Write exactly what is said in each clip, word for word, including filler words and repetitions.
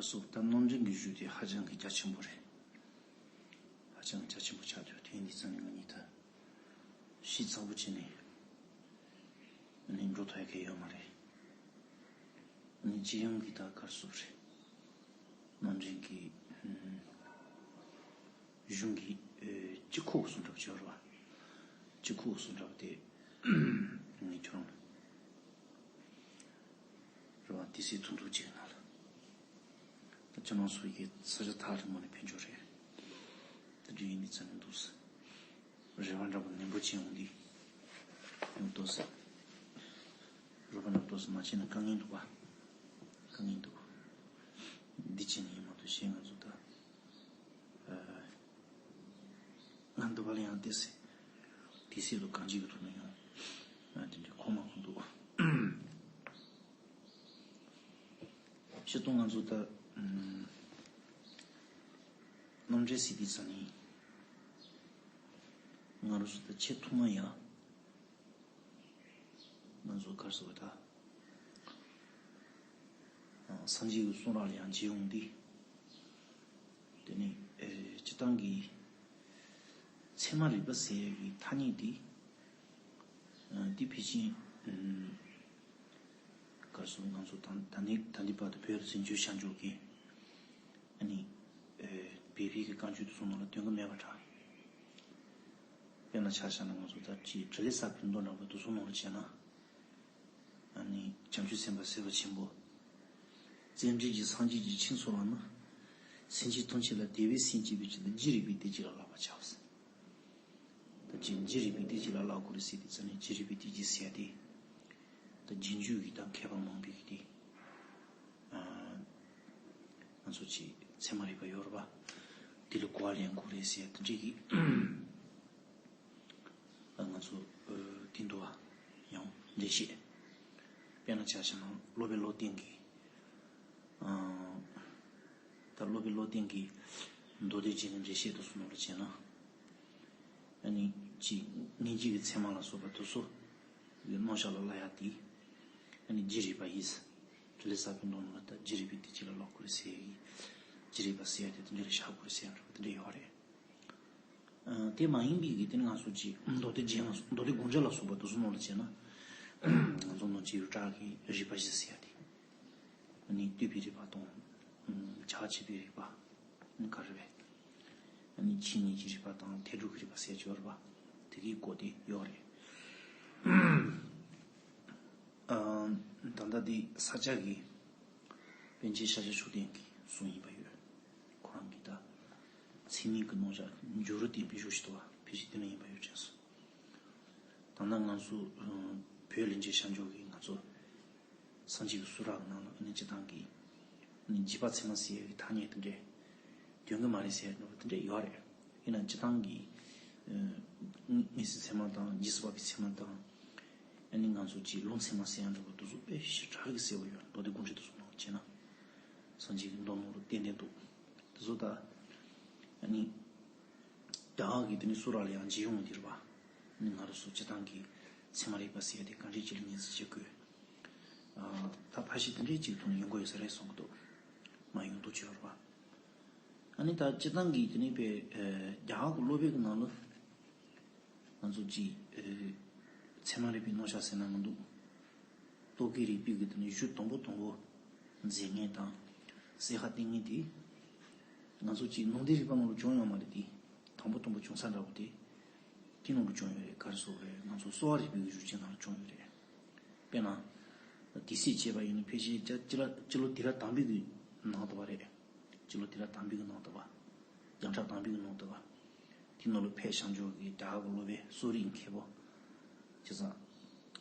སོགས་ད་རྣམ་འདྲེན་གྱི་གཞུང་དེ་ཧ་ཅང་གི་རྒྱ་ཆེན་པོ་རེད། ཧ་ཅང་རྒྱ་ཆེན་པོ་ཆགས་འདུག་དེ་འདི་ཚང་ནས་ང་གཉིས་ད་ཤེས་ཚགས་པོ་བྱས་ནས་ནས་འགྲོ་ཐུབ་ཡ་གི་ཡོད་མ་རེད། ནས་སྤྱི་ཡོངས་ཀྱི་ད་གར་སོགས་རེད། རྣམ་འདྲེན་གྱི་གཞུང་གི་སྤྱི་ཁོག་སུ་འདྲ་བ་ཅིག་ཡོད་རེད་བ། སྤྱི་ཁོག་སུ་འདྲ་བ་དེ་ངས་ཁྱོད་རང་རེད་བ། དེ་སྲིད་ཐུང་ཐུང་ཅིག་ནང་ལ་ད་ཁྱོད་རང་ཚོ་ཡི་ས་ཆ་ཐག་རིང་མོ་ནས་ཕན་ཆོག་རེད། དེ་འདྲ་ཡིན་ནི་ཙམ་ནས་འདུག་ཟེར། རེ་བ་འདྲ་པོ་ནན་པོ་བྱས་འོང་དུས་ཡང་ཏོག་ཙམ་རེ་བ་འདྲ་པོ་ཏོག་ཙམ་མ་བྱས་ན་དཀའ་ངལ་འདུག་པ། དཀའ་ངལ་འདུག་འདི་བྱས་ནས་ཡིན་མ་གཏོགས་གཞན་ང་ཚོ་ད་ང་འདི་བ་ལ་ཡང་ཏོག་ཙམ་དེ་སྲིད་དུ་གང་ཅིག་གི་ཐོག་ནས་ཡང་དེ་འདྲའི་ཁོམ་མ་ཁོམ་འདུག་སྤྱིར་བཏང་ང་ཚོ་ད་རྣམ་འདྲེན་ཟེར་དུས་ཙ་ནི་ང་རང་ཚོ་ད་ཆེས་ཐོག་མ་ཡ་ང་ཚོ་གར་སོང་བ་ད་སངས་རྒྱས་ཀྱི་གསུང་རབ་ལ་ཡང་མཇལ་འོང་དུས། དེ་ནས་སྤྱིར་བཏང་གི་ཚད་མ་རིག་པ་ཟེར་ཡག་གི་ཐ་སྙད་དེ་དེ་ཕལ་ཆེར་གར་སོང་ང་ཚོ་ད་ད་ནི་ད་ནི་བར་དུ་བོད་ལ་ཟིན་བྱོས་བྱ་འཇོག་གི་ཨ་ནི་བོད་པའི་གི་བཀའ་འགྱུར་དེ་ཚོ་ནང་ལ་སྟོན་གི་མེད་པ་འདྲ། དཔེར་ན་ཆ་བཞག་ན་ང་ཚོ་ད་ཅིག་ཏྲི་ལི་ས་པཎ་མདོ་འདྲ་པོ་དེ་ཚོ་ནང་ལ་བྱས་ན། ཨ་ནི་བྱང་ཆུབ་སེམས་དཔའ་སེམས་དཔའ་ཆེན་པོ། བརྩོན་འགྲུས་ཀྱི་སངས་རྒྱས་ཀྱི་ཆོས་ཚོགས་ལ་ནི། སེམས་ཅན་ཐམས་ཅད་ལ་དེ་བས་སེམས་བསྐྱེད་པའི་ཕྱིར་དུ་རྒྱུད་རིག་པའི་གཏེར་གྱིས་བརླབ་པར་བྱའོ། ད་ཅི་རྒྱུད་རིག་པའི་གཏེར་གྱིས་བརླབ་དགོས་རེད་ཟེར་དུས་ཙ་ནི་རྒྱུད་རིག་པའི་གཏེར་གྱིས་ཟེར་ཏེ། ད་རྒྱུད་འཇུག་གི་ད་མཁས་པ་མང་པོའི་གི་དེ། ང་ཚོ་ཅིག་ཚད་མ་རིག་པ་ཡོད་རེད་པ། དེ་ལ་གོ་བ་ལེན་དགོས་རེད་ཟེར་དེ་འདྲས་ཀྱི། ང་ཚོ་དེ་འདུག་བ། ཡང་འགྲེལ་བཤད། དཔེར་ན་ཆ་བཞག་ན་སློབ་དཔོན་བློ་བརྟན་གྱི། ད་སློབ་དཔོན་བློ་བརྟན་གྱི་མདོ་སྡེ་རྒྱན་གྱི་འགྲེལ་བཤད་དུ་སོང་ནོར་བྱས་ན། ཨ་ནི་ཅིག་སྙིང་རྗེ་གི་ཚད་མ་ལ་སོགས་པ་དེ་ཚོ་གི་རྣམ་གཞག་ལ་བསླབ་ཡག་དེ། ཨ་ནི་རྒྱུད་རིག་པ་ཡིས། ཏྲི་ལི་ས་པཎ་མདོ་ནང་ལ་ད་རྒྱུད་རིག་པའི་གཏེར་གྱིས་བརླབ་དགོས་རེད་ཟེར་གི། རྒྱུད་རིག་པ་ཟེར་ཡག་དེ་དེ་འདྲ་རེད་བཞག་དགོས་རེད་ཟེར་ཡག་འདྲ་པོ་དེ་འདྲ་ཡོད་རེད། དེ་མ་ཡིན་པའི་གི་དེ་ནི་ང་ཚོ་ཅིག་མདོ་སྡེ་རྒྱན་ལ་མདོ་སྡེ་དགོངས་འགྲེལ་ལ་སོགས་པ་དེ་ཚོ་ནང་ལ་བྱས་ན། ང་ཚོ་ནང་ཆོས་ཡུལ་གྲགས་ཀྱི་རིག་པ་བཞི་ཟེར་ཡག་དེ། ཨ་ནི་ལྟོས་པའི་རིག་པ་དང་། བྱ་བྱེད་པའི་རིག་པ། ཨ་ནི་ག་རེ་རེད། ཨ་ནི་ཆོས་ཉིད་ཀྱི་རིག་པ་དང་མཐའ་དྲུག་གི་རིག་པ་ཟེར་གྱི་ཡོད་རེད་པ། དེ་གའི་སྐོར་དེ་ཡོད་རེད། ཨ། ད་ལྟ་དེ་ས་སྐྱ་གི་པཎ་ཆེན་ཤཱཀྱ་མཆོག་ལྡན་གྱི་གསུང་ཡིན་པ་ཡོད། ཁོ་རང་གི་ད་ཚད་མིན་གྱི་རྣམ་གཞག་འཇོག་རུ་བསྟན་པའི་གཞུང་ཞིག་འདུག་བ། ཕལ་ཆེར་དེ་ནས་ཡིན་པ་ཡོད་དྲན་སོང་། ད་ལྟ་ང་ཚོ་བོད་གླིང་རྗེ་ཤར་ཕྱོགས་ཀྱི་ང་ཚོ་སངས་རྒྱས་ཀྱི་གསུང་རབ་ནང་ལ་ཨ་ནི་སྤྱིར་བཏང་གི་ཨ་ནི་རྗེས་དཔག་ཚད་མ་ཟེར་བའི་ཐ་སྙད་དེ་འདྲས་འདོན་གི་མ་རེད་ཟེར་ནོ་དེ་འདྲས་ཡོད་རེད། ཡིན་ན་སྤྱིར་བཏང་གི་ཨ་མངོན་སུམ་ཚད་མ་དང་རྗེས་སུ་དཔག་པའི་ཚད་མ་དང་། ཨ་ནི་ང་ཚོ་ཅིག་ལུང་ཚད་མ་ཟེར་ཡང་འདྲ་པོ་དེ་ཚོ་དཔེ་ཞེ་དྲག་གི་གསལ་པོ་ཡོད། མདོ་སྡེ་དགོངས་འགྲེལ་དེ་ཚོ་ནང་བྱས་ན། སངས་རྒྱས་ཀྱི་མདོ་ནོར་ཏན་ཏན་འདུག་དེ་ཚོ་ད་ཨ་ནི། རྒྱ་གར་གྱི་དེ་ནི་གསུང་རབ་ལ་ཡང་མཇལ་ཡོང་འདིར་བ། ནི་ང་རང་ཚོ་སྤྱིར་བཏང་གི་ཚད་མ་རིག་པ་ཟེར་ཡ་དེ་གང་འདྲས་ཅིག་ལ་ངེས་ཟིན་བྱེད་དགོས། ཨ། ད་ཕ་ཤི་དེ་འདྲས་ཅིག་ཐོན་ཡོང་གི་ཡོད་ས་རེད་གསུང་གི་འདུག་མ་ཡོང་འདུག་ཅེས་པར་བ། ཨ་ནི་ད་སྤྱིར་བཏང་གི་དེ་ནི་པའི་རྒྱ་གར་གྱི་སློབ་དཔོན་གྱི་ནང་ལ། ང་ཚོ་ཅིག་ཚད་མ་རིག་པའི་རྣམ་གཞག་ཟེར་ན་མི་འདུག་རྟོག་གེའི་རིག་པའི་གི་དེ་ནི་གཞུང་དང་པོ་དང་པོ་མཛད་མཁན་དང་གསལ་ཁ་བསྟན་མཁན་དེ། ང་ཚོ་ཅིག་ནང་བསྟན་རིག་པ་ནང་ལ་བྱུང་ཡོད་མ་རེད་དེ། དང་པོ་དང་པོ་བྱུང་ས་འདྲ་པོ་དེ། དེ་ནང་ལ་བྱུང་ཡོད་རེད། ག་རེ་ཟེར་རེད། ང་ཚོ་གསོ་བ་རིག་པའི་གི་གཞུང་ཆེན་ནང་ལ་བྱུང་ཡོད་རེད། དཔེར་ན། དེ་སྲིད་བྱས་པ་ཡིན་ན་ཕལ་ཆེར་སྤྱི་ལོ་སྤྱི་ལོ་དུས་རབས་དང་པོའི་གི་ནང་དུ་བ་རེད། སྤྱི་ལོ་དུས་རབས་དང་པོའི་གི་ནང་དུ་བ། བརྒྱ་ཕྲག་དང་པོའི་གི་ནང་དུ་བ། དེ་ནང་ལ་ཕེབས་བཞག་འཇོག་གི་རྒྱ་གར་གྱི་སློབ་དཔོན་གསོ་རིག་མཁས་པོ། བྱས་ཙང་།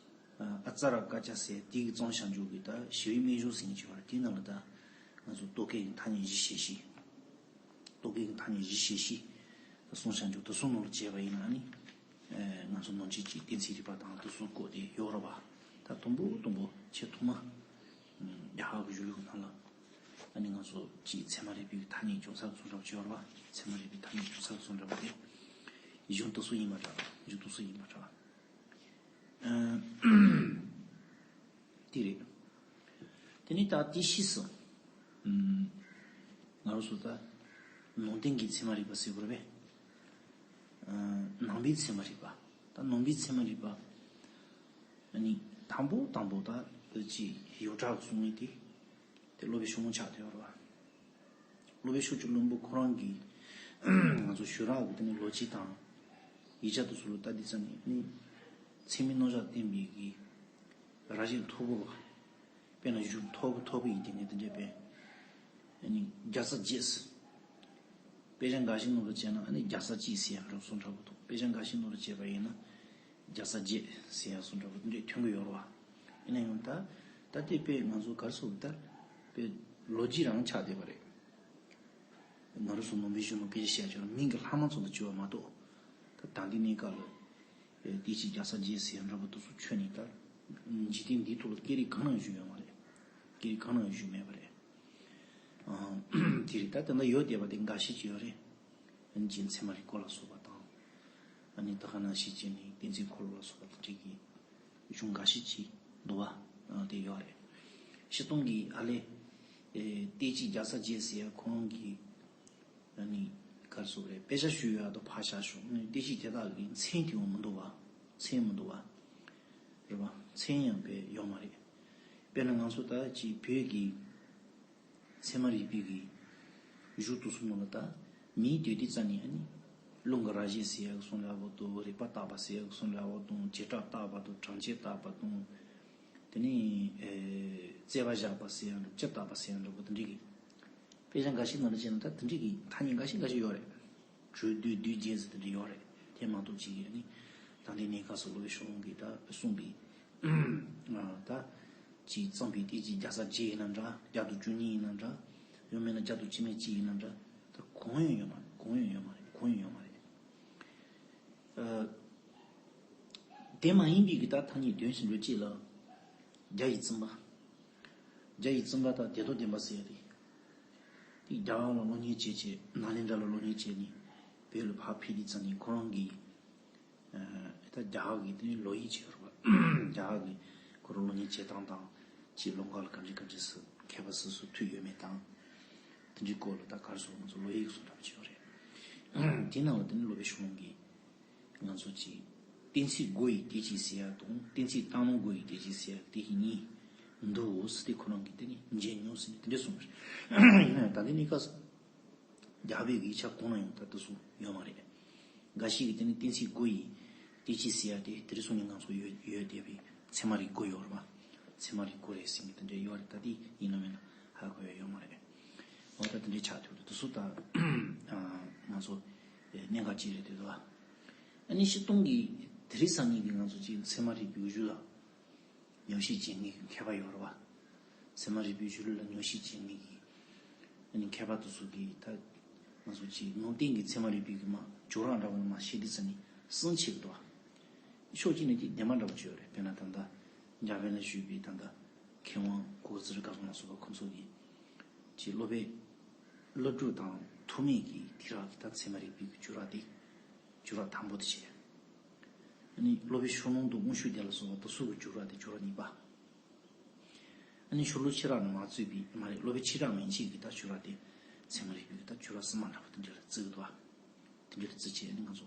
ཨ་ཙཱ་ར་ཀ་ཙྱ་ཟེར་དེ་གི་གཙང་བཞག་འཇོག་གི་ད་ཞི་བའི་རྨད་བྱུང་ཟེར་མཁན་ཅིག་ཡོད་རེད། དེའི་ནང་ལ་ད་ང་ཚོ་རྟོག་གེ་གི་ཐ་སྙད་བཞི་ཞེས་བཤད། རྟོག་གེ་གི་ཐ་སྙད་བཞི་ཞེས་བཤད། ད་གསུང་བཞག་འཇོག་ད་གསུང་ནང་ལ་བྱས་པ་ཡིན་ན་ནི། ཨ་ང་ཚོ་ནང་ཆོས་ཀྱི་གཏན་ཚིགས་རིག་པ་དང་དེ་ཚོའི་སྐོར་དེ་ཡོད་རེད་བ། ད་དང་པོ་དང་པོ་ཆེས་ཐོག་མ། རྒྱ་གར་གྱི་གཞུང་ལུགས་ནང་ལ། ཨ་ནི་ང་ཚོ་ཀྱི་ཚད་མ་རིག་པའི་ཐ་སྙད་ཅུང་ཟད་གསུང་རབས་ཅིག་ཡོད་རེད་བ། ཚད་མ་རིག་པའི་ཐ་སྙད་ཅུང་ཟད་གསུང་རབས་དེ། གཞུང་དེ་ཚོ་ཡིན་པ་འདྲ། གཞུང་དེ་ཚོ་ཡིན་པ་འདྲ། ཨ་དེ་རེད། དེ་ནས་ད་དེ་ཕྱིས་སུ། ཨམ། ང་ཚོ་ད་ནང་བསྟན་གྱི་ཚད་མ་རིག་པ་ཟེར་དགོས་རེད་པས། ནང་པའི་ཚད་མ་རིག་པ། ད་ནང་པའི་ཚད་མ་རིག་པ་ནི་དང་པོ་དང་པོ་ད་ཅི་ཡོངས་གྲགས་གསུང་མཁན་དེ་དེ་སློབ་དཔོན་ཤོ་ལོ་ཀ་ཆགས་བསྡད་ཡོད་རེད་པ། སློབ་དཔོན་ཤོ་ཀྱ་ལོན་པོ་ཁོ་རང་གིས་ང་ཚོ་ཞུ་རག་གི་དེ་ནི་ལོ་རྒྱུས་དང་ཡིག་ཆ་དེ་ཚོ་ལ་ལྟ་དུས་ཙམ་ནས་ནི་ཚད་མའི་རྣམ་གཞག་བསྟན་པའི་གི་རང་བཞིན་མཐོ་པོ་བ། དཔེར་ན་གཞུང་མཐོ་པོ་མཐོ་པོ་ཡིན་དེ་ངས་དེ་འདྲས་པས། ཨ་ནི་བརྒྱ་རྩ་བརྒྱད། དཔེ་ཆ་འགའ་ཞིག་ནང་ལ་བྱས་ན་ཨ་ནི་བརྒྱ་རྩ་གཅིག་ཟེར་ཡག་འདྲ་བོ་སོང་འདྲ་བོ་འདུག་དཔེ་ཆ་འགའ་ཞིག་ནང་ལ་བྱས་པ་ཡིན་ན་བརྒྱ་རྩ་བརྒྱད་ཟེར་ཡག་སོང་འདྲ་བོ་དེ་འདྲས་ཐོན་གི་ཡོད་རེད་པ། ཡིན་ན་ཡང་ད་ད་ལྟའི་དཔེ་ང་ཚོ་ག་རེ་ཟེར་དགོས་རེད། ད་དཔེ་ལོ་རྒྱུས་རང་ཆགས་བསྡད་པ་རེད། ང་རང་ཚོ་ནང་པའི་གཞུང་ལུགས་སྐད་ཆ་བཤད་ཆོག་ན་མིང་གི་ལྷག་མ་ཚོ་དང་བཅོས་པ་མ་གཏོགས། ད་ད་ལྟའི་གནས་སྐབས་ལ་ཨེ་བདེ་སྐྱིད་བརྒྱ་རྩ་བརྒྱད་ཟེར་ཡག་འདྲ་པོ་དེ་ཚོ་ཁྱོན་ནས་ད་འཇིག་རྟེན་འདིའི་ཐོག་ལ་སྐད་རིགས་གང་ན་ཡང་བཞུགས་ཡོད་མ་རེད། སྐད་རིགས་གང་ན་ཡང་བཞུགས་མེད་པ་རེད། ཨ་དེ་རེད། ད་དེ་འདྲ་ཡོད་བསྡད་པ་དེ་འགའ་ཤས་ཅིག་ཡོད་རེད། རིན་ཆེན་ཚད་མ་རིག་སྐོར་ལ་སོགས་པ་དང་། ཨ་ནི་ད་ག་ནང་བཞིན་བྱས་ནས་གཏན་ཚིགས་འཁོར་ལོ་ལ་སོགས་པ་དེ་འདྲའི་གི་གཞུང་འགའ་ཤས་ཅིག་འདུག་པ། ཨ་དེ་ཡོད་རེད། སྤྱིར་བཏང་གི་ཨ་ལས་ཨེ་བདེ་སྐྱིད་བརྒྱ་རྩ་བརྒྱད་ཟེར་ཡག་ཁོ་རང་གི་ཨ་ནི་ག་རེ་ཟེར་དགོས་རེད། དཔེ་ཆ་ཞུ་ཡག་དང་ཕར་བཞག་ཞོག་ཨ་ནི་བདེ་སྐྱིད་དེ་དག་གི་མཚན་དེ་ཡང་མི་འདུག་པ། མཚན་མི་འདུག་པ། རེད་པ། མཚན་ཡང་དཔེ་ཡོད་མ་རེད། དཔེར་ན་ང་ཚོ་ད་ཅིག་བོད་ཀྱི་ཚད་མ་རིག་པའི་གི་གཞུང་དེ་ཚོ་ནང་ལ་ད་མིང་བཏགས་དུས་ཙམ་ནས་ཨ་ནི་རླུང་གི་རང་བཞིན་ཟེར་ཡག་གི་སོང་འདྲ་པོ་དང་། རིག་པ་བརྟག་པ་ཟེར་ཡག་གི་སོང་འདྲ་པོ་དང་། བྱེ་བྲག་བརྟག་པ་དང་། གྲངས་ཅན་བརྟག་པ་དང་། དེ་ནས་ཨེ་བཙལ་བ་བཞག་པ་ཟེར་ཡག་འདྲ། སྤྱིར་བརྟག་པ་ཟེར་ཡག་འདྲ་པོ་དེ་འདྲའི་གི། དཔེ་ཆ་འགའ་ཞིག་ནང་ལ་བྱས་ན་ད་དེ་འདྲའི་གི་ཐ་སྙད་འགའ་ཞིག་འགའ་ཞིག་ཡོད་རེད། གྲོས་བསྡུར་བསྡུར་རྒྱན་ཟེར་དེ་འདྲ་ཡོད་རེད། དེ་མ་གཏོགས་ཅིག་ཡོད་ནི། ད་ལྟའི་གནས་སྐབས་སུ་སློབ་དཔོན་ཤོ་ལོ་ཀ་གིས་ད་གསུངས་པའི་ཨ་ད་ཅིག་བརྩམས་པའི་བདེ་སྐྱིད་བརྒྱ་རྩ་བརྒྱད་ཡིན་ན་འདྲ། བརྒྱ་དང་བཅུ་གཉིས་ཡིན་ན་འདྲ། ཡང་མིན་ན་བརྒྱ་དང་བཅུ་མེད་གཅིག་ཡིན་ན་འདྲ། ད་གང་ཡང་ཡོད་མ་རེད། གང་ཡང་ཡོད་མ་རེད། གང་ཡང་ཡོད་མ་རེད། ཨ་དེ་མ་ཡིན་པའི་གི་ད་ཐ་སྙད་དོན་ཞིག་འགྲོ་ཅིག་ལ་རྒྱ་ཡི་བཙུན་པ། རྒྱ་ཡི་བཙུན་པ་དང་བདེ་ཐོག་ལྡན་པ་ཟེར་ཡག་དེ། དེ་རྒྱ་གར་ལ་སློབ་གཉེར་བྱས་བྱས། ནཱ་ལེནྡྲ་ལ་སློབ་གཉེར་བྱས་ནས་བོད་ལ་ཕར་ཕེབས་དུས་ཙམ་ནས་ཁོ་རང་གིས་ཨ་ད་རྒྱ་གར་གྱི་དེ་ནས་ལོ་ཡིག་བྱས་ཡོད་རེད་པ། རྒྱ་གར་གྱི་ཁོ་རང་སློབ་གཉེར་བྱེད་སྟངས་དང་། ཅིག་སློབ་གར་ལ་ག་འདྲ་ག་འདྲ་སུ་མཁས་པ་སུ་སུ་ཐུག་ཡོད་མེད་དང་། དེ་འདྲའི་སྐོར་ལ་ད་ག་རེ་ཟེར། ང་ཚོ་ལོ་ཡིག་སོགས་འདྲ་པོ་བྱས་ཡོད་རེད། དེའི་ནང་ལ་དེ་ནས་སློབ་དཔོན་ཤོ་ལོ་ཀ་གིས་ང་ཚོ་ཅིག་གཏན་ཚིགས་དགོས་ཡི་སྐད་ཅིག་ཟེར་ཡག་དང་། གཏན་ཚིགས་བཏང་སྣང་དགོས་ཡི་སྐད་ཅིག་ཟེར་ཡག་དེ་གཉིས་འདུག་ཟེར་ཏེ་ཁོ་རང་གིས་དེ་ནི་མཇལ་མྱོང་ཟེར་ནས་དེ་འདྲ་གསུངས་པ་རེད། ཡིན་ན་ཡང་ད་ལྟའི་གནས་སྐབས་སུ་རྒྱ་བོད་ཀྱི་ཡིག་ཆ་གང་ན་ཡང་ད་དེ་ཚོ་ཡོད་མ་རེད། འགའ་ཞིག་གིས་དེ་ནི་གཏན་ཚིགས་དགོས་ཡི་སྐད་ཅིག་ཟེར་ཡག་དེ་དེ་རིང་སང་ཉིན་ང་ཚོ་ཡོད་ཡོད་བསྡད་པའི་ཚད་མ་རིག་དགོས་ཡོད་རེད་པ། ཚད་མ་རིག་དགོས་རེད་ཟེར་མཁན་དེ་འདྲ་ཡོད་རེད། ད་དེ་ཡིན་ན་མིན་ན་ཧ་གོ་ཡག་ཡོད་མ་རེད། འོ་ད་དེ་འདྲའི་ཆགས་ཐུབ་རེད། དེ་ཚོ་ད་ང་ཚོ་གནད་འགག་ཅིག་རེད་འདུག་པ། ཨ་ནི་སྤྱིར་བཏང་གི་དེ་རིང་སང་ཉིན་གྱི་ང་ཚོ་ཅིག་ཚད་མ་རིག་པའི་གཞུང་ལ་ཉམས་ཞིབ་བྱེད་མཁན་གྱི་མཁས་པ་ཡོད་རེད་པ། ཚད་མ་རིག་པའི་གཞུང་ལུགས་ལ་ཉམས་ཞིབ་བྱེད་མཁན་གྱི་ཨ་ནི་མཁས་པ་དེ་ཚོ་གིས་ད་ང་ཚོ་ཅིག་ནང་བསྟན་གྱི་ཚད་མ་རིག་པའི་གི་མ་བྱུ་རུ་འདྲ་བོ་མ་བཤད་དུས་ཙམ་ནས་གསུམ་ཕྱེ་གི་འདུག་པ། ཕྱོགས་གཅིག་ནས་ཅིག་བདེན་པ་འདྲ་བོ་ཅིག་ཡོད་རེད། དཔེར་ན་ད་ལྟ་འཇར་པན་ལ་བཞུགས་པའི་ད་ལྟ་མཁས་དབང་གུ་གེ་ཙི་རི་དཀར་པོ་ལ་སོགས་པ་ཁོང་ཚོ་གིས་ཅིག་སློབ་དཔོན་ཀླུ་སྒྲུབ་དང་ཐོགས་མེད་ཀྱི་དེ་རག་གི་ད་ཚད་མ་རིག་པའི་གི་བྱུ་རུ་དེ་བྱུ་རུ་དང་པོ་དེ་བྱས། ཨ་ནི་སློབ་དཔོན་ཤོ་ལོ་ཀ་དང་དབང་ཕྱུག་སྡེ་ལ་སོགས་པ་དེ་ཚོ་གི་བྱུ་རུ་དེ་བྱུ་རུ་གཉིས་པ། ཨ་ནི་ཤོ་ལོ་ཀ་ཕྱི་རགས་ནས་མར་བརྩིས་པའི་མ་རེད། སློབ་དཔོན་ཕྱི་རགས་མན་ཆད་ཀྱི་ད་བྱུ་རུ་དེ་ཚད་མ་རིག་པའི་གི་ད་བྱུ་རུ་གསུམ་པ་འདྲ་པོ་དེ་འདྲ་ལ་བརྩི་གི་འདུག་པ། དེ་འདྲ་ལ་བརྩི་བྱས་ཨ་ནི་ང་ཚོ་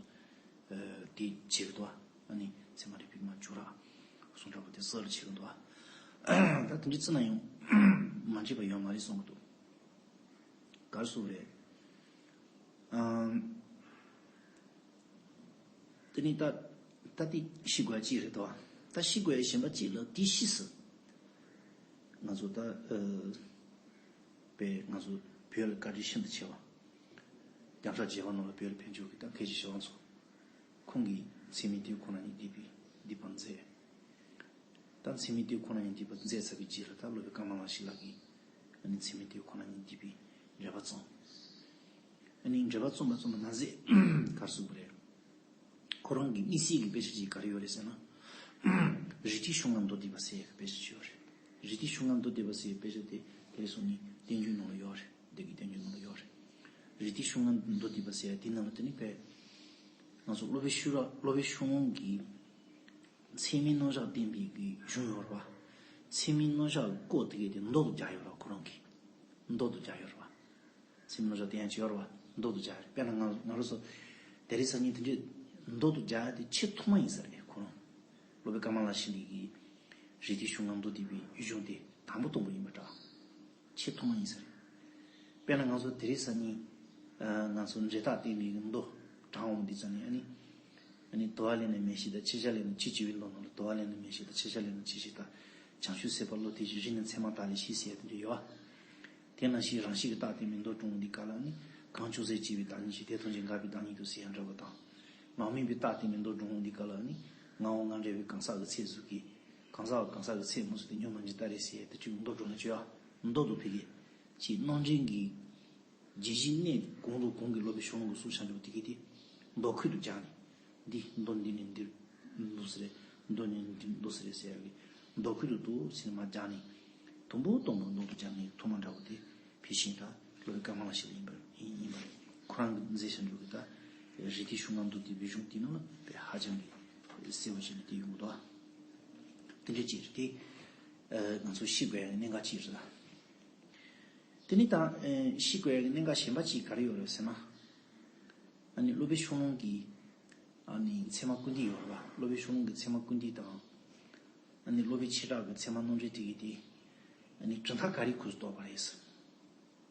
ཨ་དེ་བྱེད་གི་འདུག་པ། ཨ་ནི་ཚད་མ་རིག་པའི་མ་བྱུ་རུ་གསུམ་འདྲ་པོ་དེ་གསར་བརྗེ་བྱེད་གི་འདུག་པ། ད་དེ་འདྲ་བརྩིས་ན་ཡང་མ་འགྲིག་པ་ཡོད་མ་རེད་བསམ་གི་འདུག་ག་རེ་ཟེར་དགོས་རེད། ཨམ། དེ་ནི་ད་ད་དེ་ཤེས་དགོས་ཡག་གཅིག་རེད་དོ། ད་ཤེས་དགོས་ཡག་གཞན་པ་གཅིག་ལ་དེ་ཕྱིས་སུ་ང་ཚོ་ད་ཨ་པས་ང་ཚོ་བོད་ལ་བཀའ་དྲིན་ཤིན་ཏུ་ཆེ་བ། རྒྱལ་སྲས་བརྒྱད་པ་ནང་ལ་བོད་ལ་ཕེབས་འབྱོར་གྱི་ད་མཁན་ཆེན་ཞི་བ་འཚོ། ཁོང་གིས་ཚད་མའི་ལྟེ་བ་ཁོ་ན་ཉིད་བསྡུས་པའི་བསྡུས་པ་མཛད། ད་ཚད་མའི་ལྟེ་བ་ཁོ་ན་ཉིད་བསྡུས་པ་མཛད་ཚར་བའི་རྗེས་ལ་ད་སློབ་དཔོན་ཀ་མ་ལ་ཤཱི་ལ་གིས་ཨ་ནི་ཚད་མའི་ལྟེ་བ་ཁོ་ན་ཉིད་བསྡུས་པའི་འགྲེལ་པ་བརྩམས། ཨ་ནི་འགྲེལ་པ་རྩོམ་པ་རྩོམ་པ་ན་ཟེར་ག་རེ་ཟེར་དགོས་རེད། ཁོ་རང་གི་དམིགས་བསལ་གྱི་དཔེ་ཆ་ཅིག་ག་རེ་ཡོད་རེད་ཟེར་ན། རིགས་གཅིག་ཤོང་ལྔ་མདོ་སྡེ་པ་ཟེར་ཡག་གི་དཔེ་ཆ་ཅིག་ཡོད་རེད། རིགས་གཅིག་ཤོང་ལྔ་མདོ་སྡེ་པ་ཟེར་ཡག་དཔེ་ཆ་དེ་དེ་རིང་སང་ཉིན་བསྟན་འགྱུར་ནང་ལ་ཡོད་རེད། འདི་གི་བསྟན་འགྱུར་ནང་ལ་ཡོད་རེད། རིགས་གཅིག་ཤོང་ལྔ་མདོ་སྡེ་པ་ཟེར་ཡག་དེ་ནང་ལ་དེ་ནི་དཔེ། ང་ཚོ་སློབ་དཔོན་ཤོ་ལྔ་སློབ་དཔོན་ཤོ་ལྔ་གིས་ཚད་མའི་རྣམ་གཞག་བསྟན་པའི་གི་གཞུང་ཡོད་རེད་པ། ཚད་མའི་རྣམ་གཞག་གི་སྐོར་དེ་གའི་དེ་མདོ་དུ་སྦྱར་ཡོད་རེད་པ། ཁོ་རང་གིས་མདོ་དུ་སྦྱར་ཡོད་རེད་པ། སེམས་ནང་བཞག་དེ་ཡང་ཅི་ཡོད་རེད་བ། མདོ་དུ་སྦྱར་རེད། དཔེར་ན་ང་ང་རང་ཚོ་དེ་རིང་སང་ཉིན་དེ་འདྲའི་མདོ་དུ་སྦྱར་དེ་ཆེས་ཐོག་མ་ཡིན་ས་རེད། ཁོ་རང་སློབ་དཔོན་ཀ་མ་ལ་ཤཱི་ལའི་གི་རིགས་ཀྱི་གཞུང་ལམ་མདོ་སྡེ་པའི་གཞུང་དེ་དང་པོ་དང་པོ་ཡིན་པ་འདྲ། ཆེས་ཐོག་མ་ཡིན་ས་རེད། དཔེར་ན་ང་ཚོ་དེ་རིང་སང་ཉིན་ང་ཚོ་འབྲས་རྟགས་བསྟན་པའི་མདོ་དྲངས་འོང་དུས་ཙམ་ནས། ཨ་ནི་ཨ་ནི་དུ་བ་ལས་ནི་མེ་ཤེས་དང་། ཕྱེད་ཞག་ལས་ནི་ཆུ་སྐྱེ་བའི་མདོ་ནང་ལ། དུ་བ་ལས་ནི་མེ་ཤེས་དང་། ཕྱེད་ཞག་ལས་ནི་ཆུ་སྐྱེ་དང་། བྱང་ཆུབ་སེམས་དཔའ་བློ་མཐུན་ཞིང་། རི་ནི་མཚན་མ་དག་ལས་ཤེས་ཟེར་དེ་འདྲ་ཡོད། དེ་ནང་བཞིན་རང་བཞིན་གྱི་རྟགས་བསྟན་པའི་མདོ་དྲངས་འོང་དུས་སྐབས་ལ་ནི། གང་ཅུང་ཟད་སྐྱེས་པའི་བདག་ཉིད་ཀྱིས། དེ་ཐམས་ཅད་འགགས་པའི་བདག་ཉིད་དུ་ཟེར་ཡང་འདྲ་བ་དང་། མ་དམིགས་པའི་རྟགས་བསྟན་པའི་མདོ་དྲངས་འོང་དུས་སྐབས་ལ་ནི། ངའོ་ང་འདྲ་བའི་གང་ཟག་གི་ཚད་གཟུགས་ཀྱི། གང་ཟག་གང་ཟག་གི་ཚད་མུ་གསུམ་དེ་སྙོམས་མ་འཇུག་ལྟར་རེད་ཟེར་དེ་ཅིག་མདོ་དྲངས་ནས་བྱོས་ཨ། མདོ་དུ་ཕ་གི་ཅིག་རྣམ་འདྲེན་གྱི་རྗེས་གཞི་གནས་གོང་དུ་གོང་གི་སློབ་དཔོན་ཤོ་ལོ་ཀའི་གསུང་བྱང་ཆུབ་དེ་གི་དེ་མདོ་ཁུལ་དུ་སྦྱར་ནས། འདི་མདོ་འདི་ནི་འདི་འདུག་ཟེར་རེད། མདོ་ནི་འདི་འདུག་ཟེར་རེད་ཟེར་ཡག་གི་མདོ་ཁུལ་དུ་འདུག་ཟེར་ནས་མར་སྦྱར་ནས། དུམ་བུ་དུམ་བུ་མདོ་དུ་སྦྱར་ནས་ཐོག་མ་འདྲ་བོ་དེ་ཕལ་ཆེར་ད་སློབ་དཔོན་ཀ་མ་ལ་ཤཱི་ལ་ཡིན་པ་ཡིན་པ་རེད། ཁོ་རང་གིས་མཛད་བཞག་འདུག་གི་ད་རིགས་ཀྱི་གཞུང་ལམ་མདོ་སྡེ་པའི་གཞུང་དེ་ནང་ལ་དཔེ་ཧ་ཅང་གི་གསལ་པོ་བྱས་ནས་དེ་ཡོང་གི་འདུག་ཨ། དེ་འདྲ་ཅིག་རེད་དེ། ང་ཚོ་ཤེས་དགོས་ཡག་གི་གནད་འགག་ཅིག་རེད་ད། དེ་ནི་ད་ཤེས་དགོས་ཡག་གི་གནད་འགག་གཞན་པ་ཅིག་ག་རེ་ཡོད་རེད་ཟེར་ན། ཨ་ནི་སློབ་དཔོན་ཤོ་ལོ་ཀའི་ཨ་ནི་ཚད་མ་ཀུན་བཏུས་ཡོད་རེད་པ། སློབ་དཔོན་ཤོ་ལོ་ཀའི་ཚད་མ་ཀུན་བཏུས་དང་། ཨ་ནི་སློབ་དཔོན་ཆོས་གྲགས་ཀྱི་ཚད་མ་རྣམ་འགྲེལ་དེ་གི་དེ། ཨ་ནི་གྲུབ་མཐའ་ག་རེ་ཁུངས་སུ་གཏུགས་པ་རེད།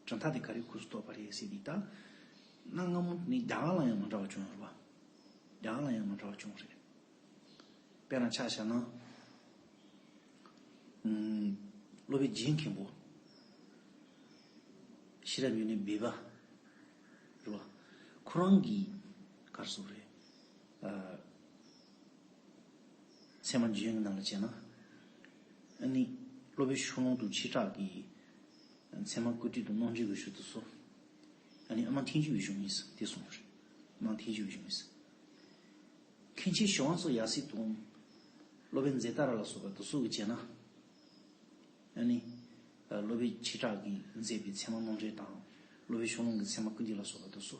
གྲུབ་མཐའ་དེ་ག་རེ་ཁུངས་སུ་གཏུགས་པ་རེད་ཟེར་དུས་ད། གནའ་སྔ་མོ་ནི་རྒྱ་གར་ལ་ཡང་མི་འདྲ་བ་བྱུང་ཡོད་རེད་པ། རྒྱ་གར་ལ་ཡང་མི་འདྲ་བ་བྱུང་རེད། དཔེར་ན་ཆ་བཞག་ན། ཨུམ། སློབ་དཔོན་རྗེ་མཁན་པོ། ཤེས་རབ་འབྱུང་གནས་སྦས་པ། རེད་པ། ཁོ་རང་གིས་ག་རེ་ཟེར་རེད། ཨ། ཚད་མ་འཇུག་ཡོན་གྱི་ནང་ལ་བྱས་ན། ཨ་ནི་སློབ་དཔོན་ཤོ་ལོ་ཀ་དང་ཆོས་གྲགས་ཀྱི་ཚད་མ་ཀུན་བཏུས་དང་རྣམ་འགྲེལ་གྱི་ཞུ་དུ་སོ། ཨ་ནི་ཨ་མ་ཐལ་འགྱུར་བའི་གཞུང་ཡིན་ཟེར་དེ་གསུངས་ཡོད་རེད། ཨ་མ་ཐལ་འགྱུར་བའི་གཞུང་ཡིན་ཟེར། མཁན་ཆེན་ཞི་བ་འཚོ་ཡབ་སྲས་དང་། སློབ་དཔོན་ཛེ་ཏ་ར་ལ་སོགས་པ་དེ་ཚོ་གིས་བྱས་ན། ཨ་ནི། སློབ་དཔོན་ཆོས་གྲགས་ཀྱིས་མཛད་པའི་ཚད་མ་རྣམ་འགྲེལ་དང་། སློབ་དཔོན་ཤོ་ལོ་ཀའི་ཚད་མ་ཀུན་བཏུས་ལ་སོགས་པ་དེ་ཚོ།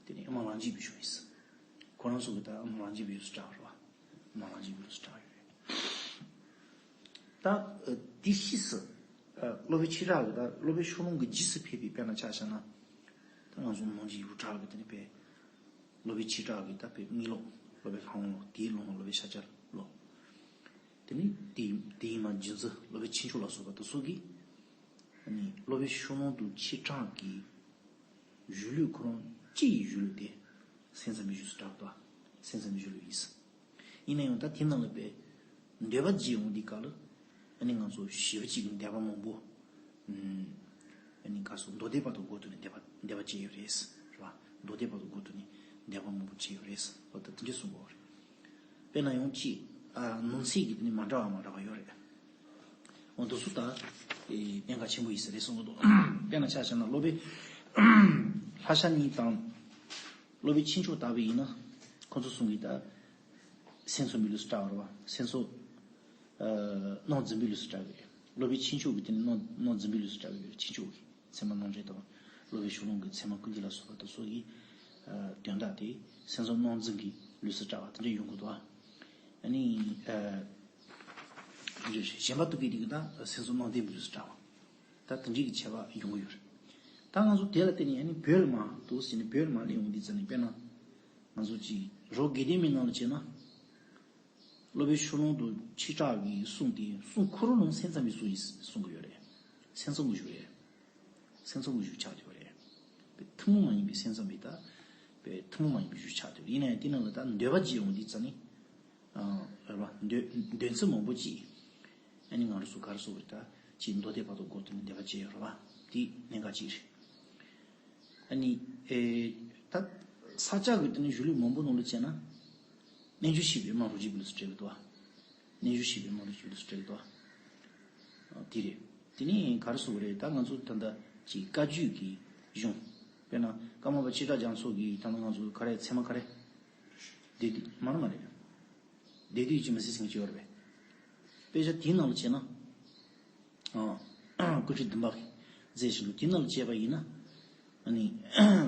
དེ་ནི་ཨ་མ་རང་རྒྱུད་པའི་གཞུང་ཡིན་ཟེར། ཁོ་རང་ཚོ་གིས་ད་ཨ་མ་རང་རྒྱུད་པའི་ལུགས་སུ་བསྒྲགས་པ་རེད་པ། ཨ་མ་རང་རྒྱུད་པའི་ལུགས་སུ་བསྒྲགས་ཡོད་རེད། ད། དེ་ཕྱིས་སུ། སློབ་དཔོན་ཆོས་གྲགས་ཀྱིས་ད་སློབ་དཔོན་ཤོ་ལོ་ཀའི་རྗེས་སུ་ཕེབས་པའི་དཔེར་ན་ཆ་བཞག་ན། ད་ང་ཚོ་ནང་གི་ཡུལ་གྲགས་ཀྱི་དེ་ནི་དཔེ། སློབ་དཔོན་ཆོས་གྲགས་ཀྱི་ད་དཔེ་དམིགས་ལོག་སློབ་དཔོན་ལྷ་དབང་ལོ། དེའི་ལུང་སློབ་དཔོན་ཤཱཀྱ་ལོ། དེ་ནི་དེ་དེ་ཡིན་མ་རྗེ་བཙུན་སློབ་དཔོན་ཆོས་མཆོག་ལ་སོགས་པ་དེ་ཚོ་གིས། ཨ་ནི་སློབ་དཔོན་ཤོ་ལོ་ཀ་དང་ཆོས་གྲགས་ཀྱི་གཞུང་ལུགས་ཁོ་རང་སྤྱི་ཡི་གཞུང་ལུགས་དེ་སེམས་ཙམ་པའི་གཞུང་སུ་གྲགས་འདུག་སེམས་ཙམ་པའི་གཞུང་ལུགས་ཡིན། ཡིན་ན་ཡང་ད་དེ་ནང་ལ་དཔེ་འདོད་པ་བརྗེད་འོང་དུས་སྐབས་ལ། ཨ་ནི་ང་ཚོ་ཞེ་པོ་ཅིག་གི་འདོད་པ་མང་པོ། ཨ་ནི་ག་རེ་ཟེར། མདོ་སྡེ་པ་དང་སྒོ་བསྟུན་ནས་འདོད་པ་འདོད་པ་བརྗེད་ཡོད་རེད། རེད་པ། མདོ་སྡེ་པ་དང་སྒོ་བསྟུན་ནས་འདོད་པ་མང་པོ་བརྗེད་ཡོད་རེད། འོ་ད་དེ་འདྲ་གསུང་གི་ཡོད་རེད། དཔེར་ན་ཡང་ཅིག་ཨ། ནང་གསེས་ཀྱི་དེ་ནི་མ་འདྲ་བ་མ་འདྲ་བ་ཡོད་རེད། འོ་འདི་ཚོ་ད་ཨེ་གནད་འགག་ཆེན་པོ་ཡིན་ས་རེད་གསུང་གི་འདུག་དཔེར་ན་ཆ་བཞག་ན་སློབ་དཔོན་ལྷ་ཤ་གཉིས་དང་། སློབ་དཔོན་ཆོས་མཆོག་ལྟ་བུ་ཡིན་ན། ཁོ་ཚོ་གསུམ་གྱིས་ད་སེམས་ཙམ་པའི་ལུགས་སུ་བཀྲལ་བ་རེད་པ། སེམས་ཙམ། ཨ། རྣམ་རྫུན་པའི་ལུགས་སུ་བཀྲལ་གི་རེད། སློབ་དཔོན་ཆོས་མཆོག་གིས་དེ་ནི་རྣམ་རྣམ་རྫུན་པའི་ལུགས་སུ་བཀྲལ་གི་ཡོད་རེད། ཆོས་མཆོག་གིས་ཚད་མ་རྣམ་འགྲེལ་དང་སློབ་དཔོན་ཤོ་ལོ་ཀའི་ཚད་མ་ཀུན་བཏུས་ལ་སོགས་པ་དེ་ཚོ་གི། ཨ། དོན་དག་དེ་སེམས་ཙམ་རྣམ་རྫུན་གྱི་ལུགས་སུ་བཀྲལ་བ་དེ་འདྲ་ཡོང་གི་འདུག་ཨ་ནི། ཨ། གཞན་པ་དག་གིས་དེ་གི་ད་སེམས་ཙམ་རྣམ་བདེན་པའི་ལུགས་སུ་བཀྲལ་བ། ད་དེ་འདྲའི་གི་ཁྱད་པར་ཡོང་གི་ཡོད་རེད། ད་ང་ཚོ་དེ་ལ་བརྟེན་ནས་ཨ་ནི་བོད་ལ་མར་འདུག་ཟེར་ནས་བོད་ལ་མར་སླེབས་ཡོང་དུས་ཙམ་ནས་དཔེར་ན། ང་ཚོ་ཅིག་རོ་དགེ་ལྡན་མའི་ནང་ལ་བྱས་ན། སློབ་དཔོན་ཤོ་ལོ་ཀ་དང་ཆོས་གྲགས་ཀྱི་གསུང་དེ་གསུང་ཁོ་རང་ལ་སེམས་ཙམ་པའི་གསུང་ཡིན་གསུང་གི་ཡོད་རེད། སེམས་ཙམ་གྱི་གཞུང་རེད། སེམས་ཙམ་གྱི་གཞུང་ཆགས་ཀྱི་ཡོད་རེད། དཔེ་ཐུན་མོང་མ་ཡིན་པའི་སེམས་ཙམ་པའི་ད། དཔེ་ཐུན་མོང་མ་ཡིན་པའི་གཞུང་ཆགས་ཀྱི་ཡོད་རེད། ཡིན་ན་ཡང་དེ་ནང་ལ་ད་འདོད་པ་བརྗེད་འོང་དུས་ཙམ་ནས། ཨ། རེད་པ། འདོད་འདོད་ཚུལ་མང་པོ་ཅིག་ཨ་ནི་ང་རང་ཚོ་ག་རེ་ཟེར་དགོས་རེད། ད་ཅིག་མདོ་སྡེ་པ་དང་སྒོ་བསྟུན་ནས་འདོད་པ་བརྗེད་ཡོད་རེད་པ། དེ་གནད་འགག་ཅིག་རེད། ཨ་ནི། ཨེ། ད་ས་སྐྱ་གི་དེ་ནི་གཞུང་ལུགས་མང་པོ་ནང་ལ་བྱས་ན། རྣལ་འབྱོར་ཤེས་པའི་དམངས་རང་རྒྱུད་པའི་ལུགས་སུ་བཀྲལ་གི་འདུག་པ། རྣལ་འབྱོར་ཤེས་པའི་དམངས་རང་རྒྱུད་པའི་ལུགས་སུ་བཀྲལ་གི་འདུག་པ། ཨ། དེ་རེད། དེ་ནི་ག་རེ་ཟེར་དགོས་རེད། ད་ང་ཚོ་ད་ལྟ་ཅིག་བཀའ་བརྒྱུད་ཀྱི་གཞུང་། དཔེར་ན་ཀརྨ་པ་ཆོས་གྲགས་རྒྱ་མཚོ་གི་ད་ལྟ་ང་ཚོ་ག་རེ་ཚད་མ་ག་རེ། སྡེ་བདུན་མ་རེད་མ་རེད། སྡེ་བདུན་ཅིག་མི་སྲིད་ཟེར་མཁན་ཅིག་ཡོད་རེད་པས། དཔེ་ཆ་དེའི་ནང་ལ་བྱས་ན། ཨ། ཀུན་རིག་བདུན་པ་གིས་མཛད་བཞིན་འདུག་དེའི་ནང་ལ་བྱས་པ་ཡིན་ན། ཨ་ནི།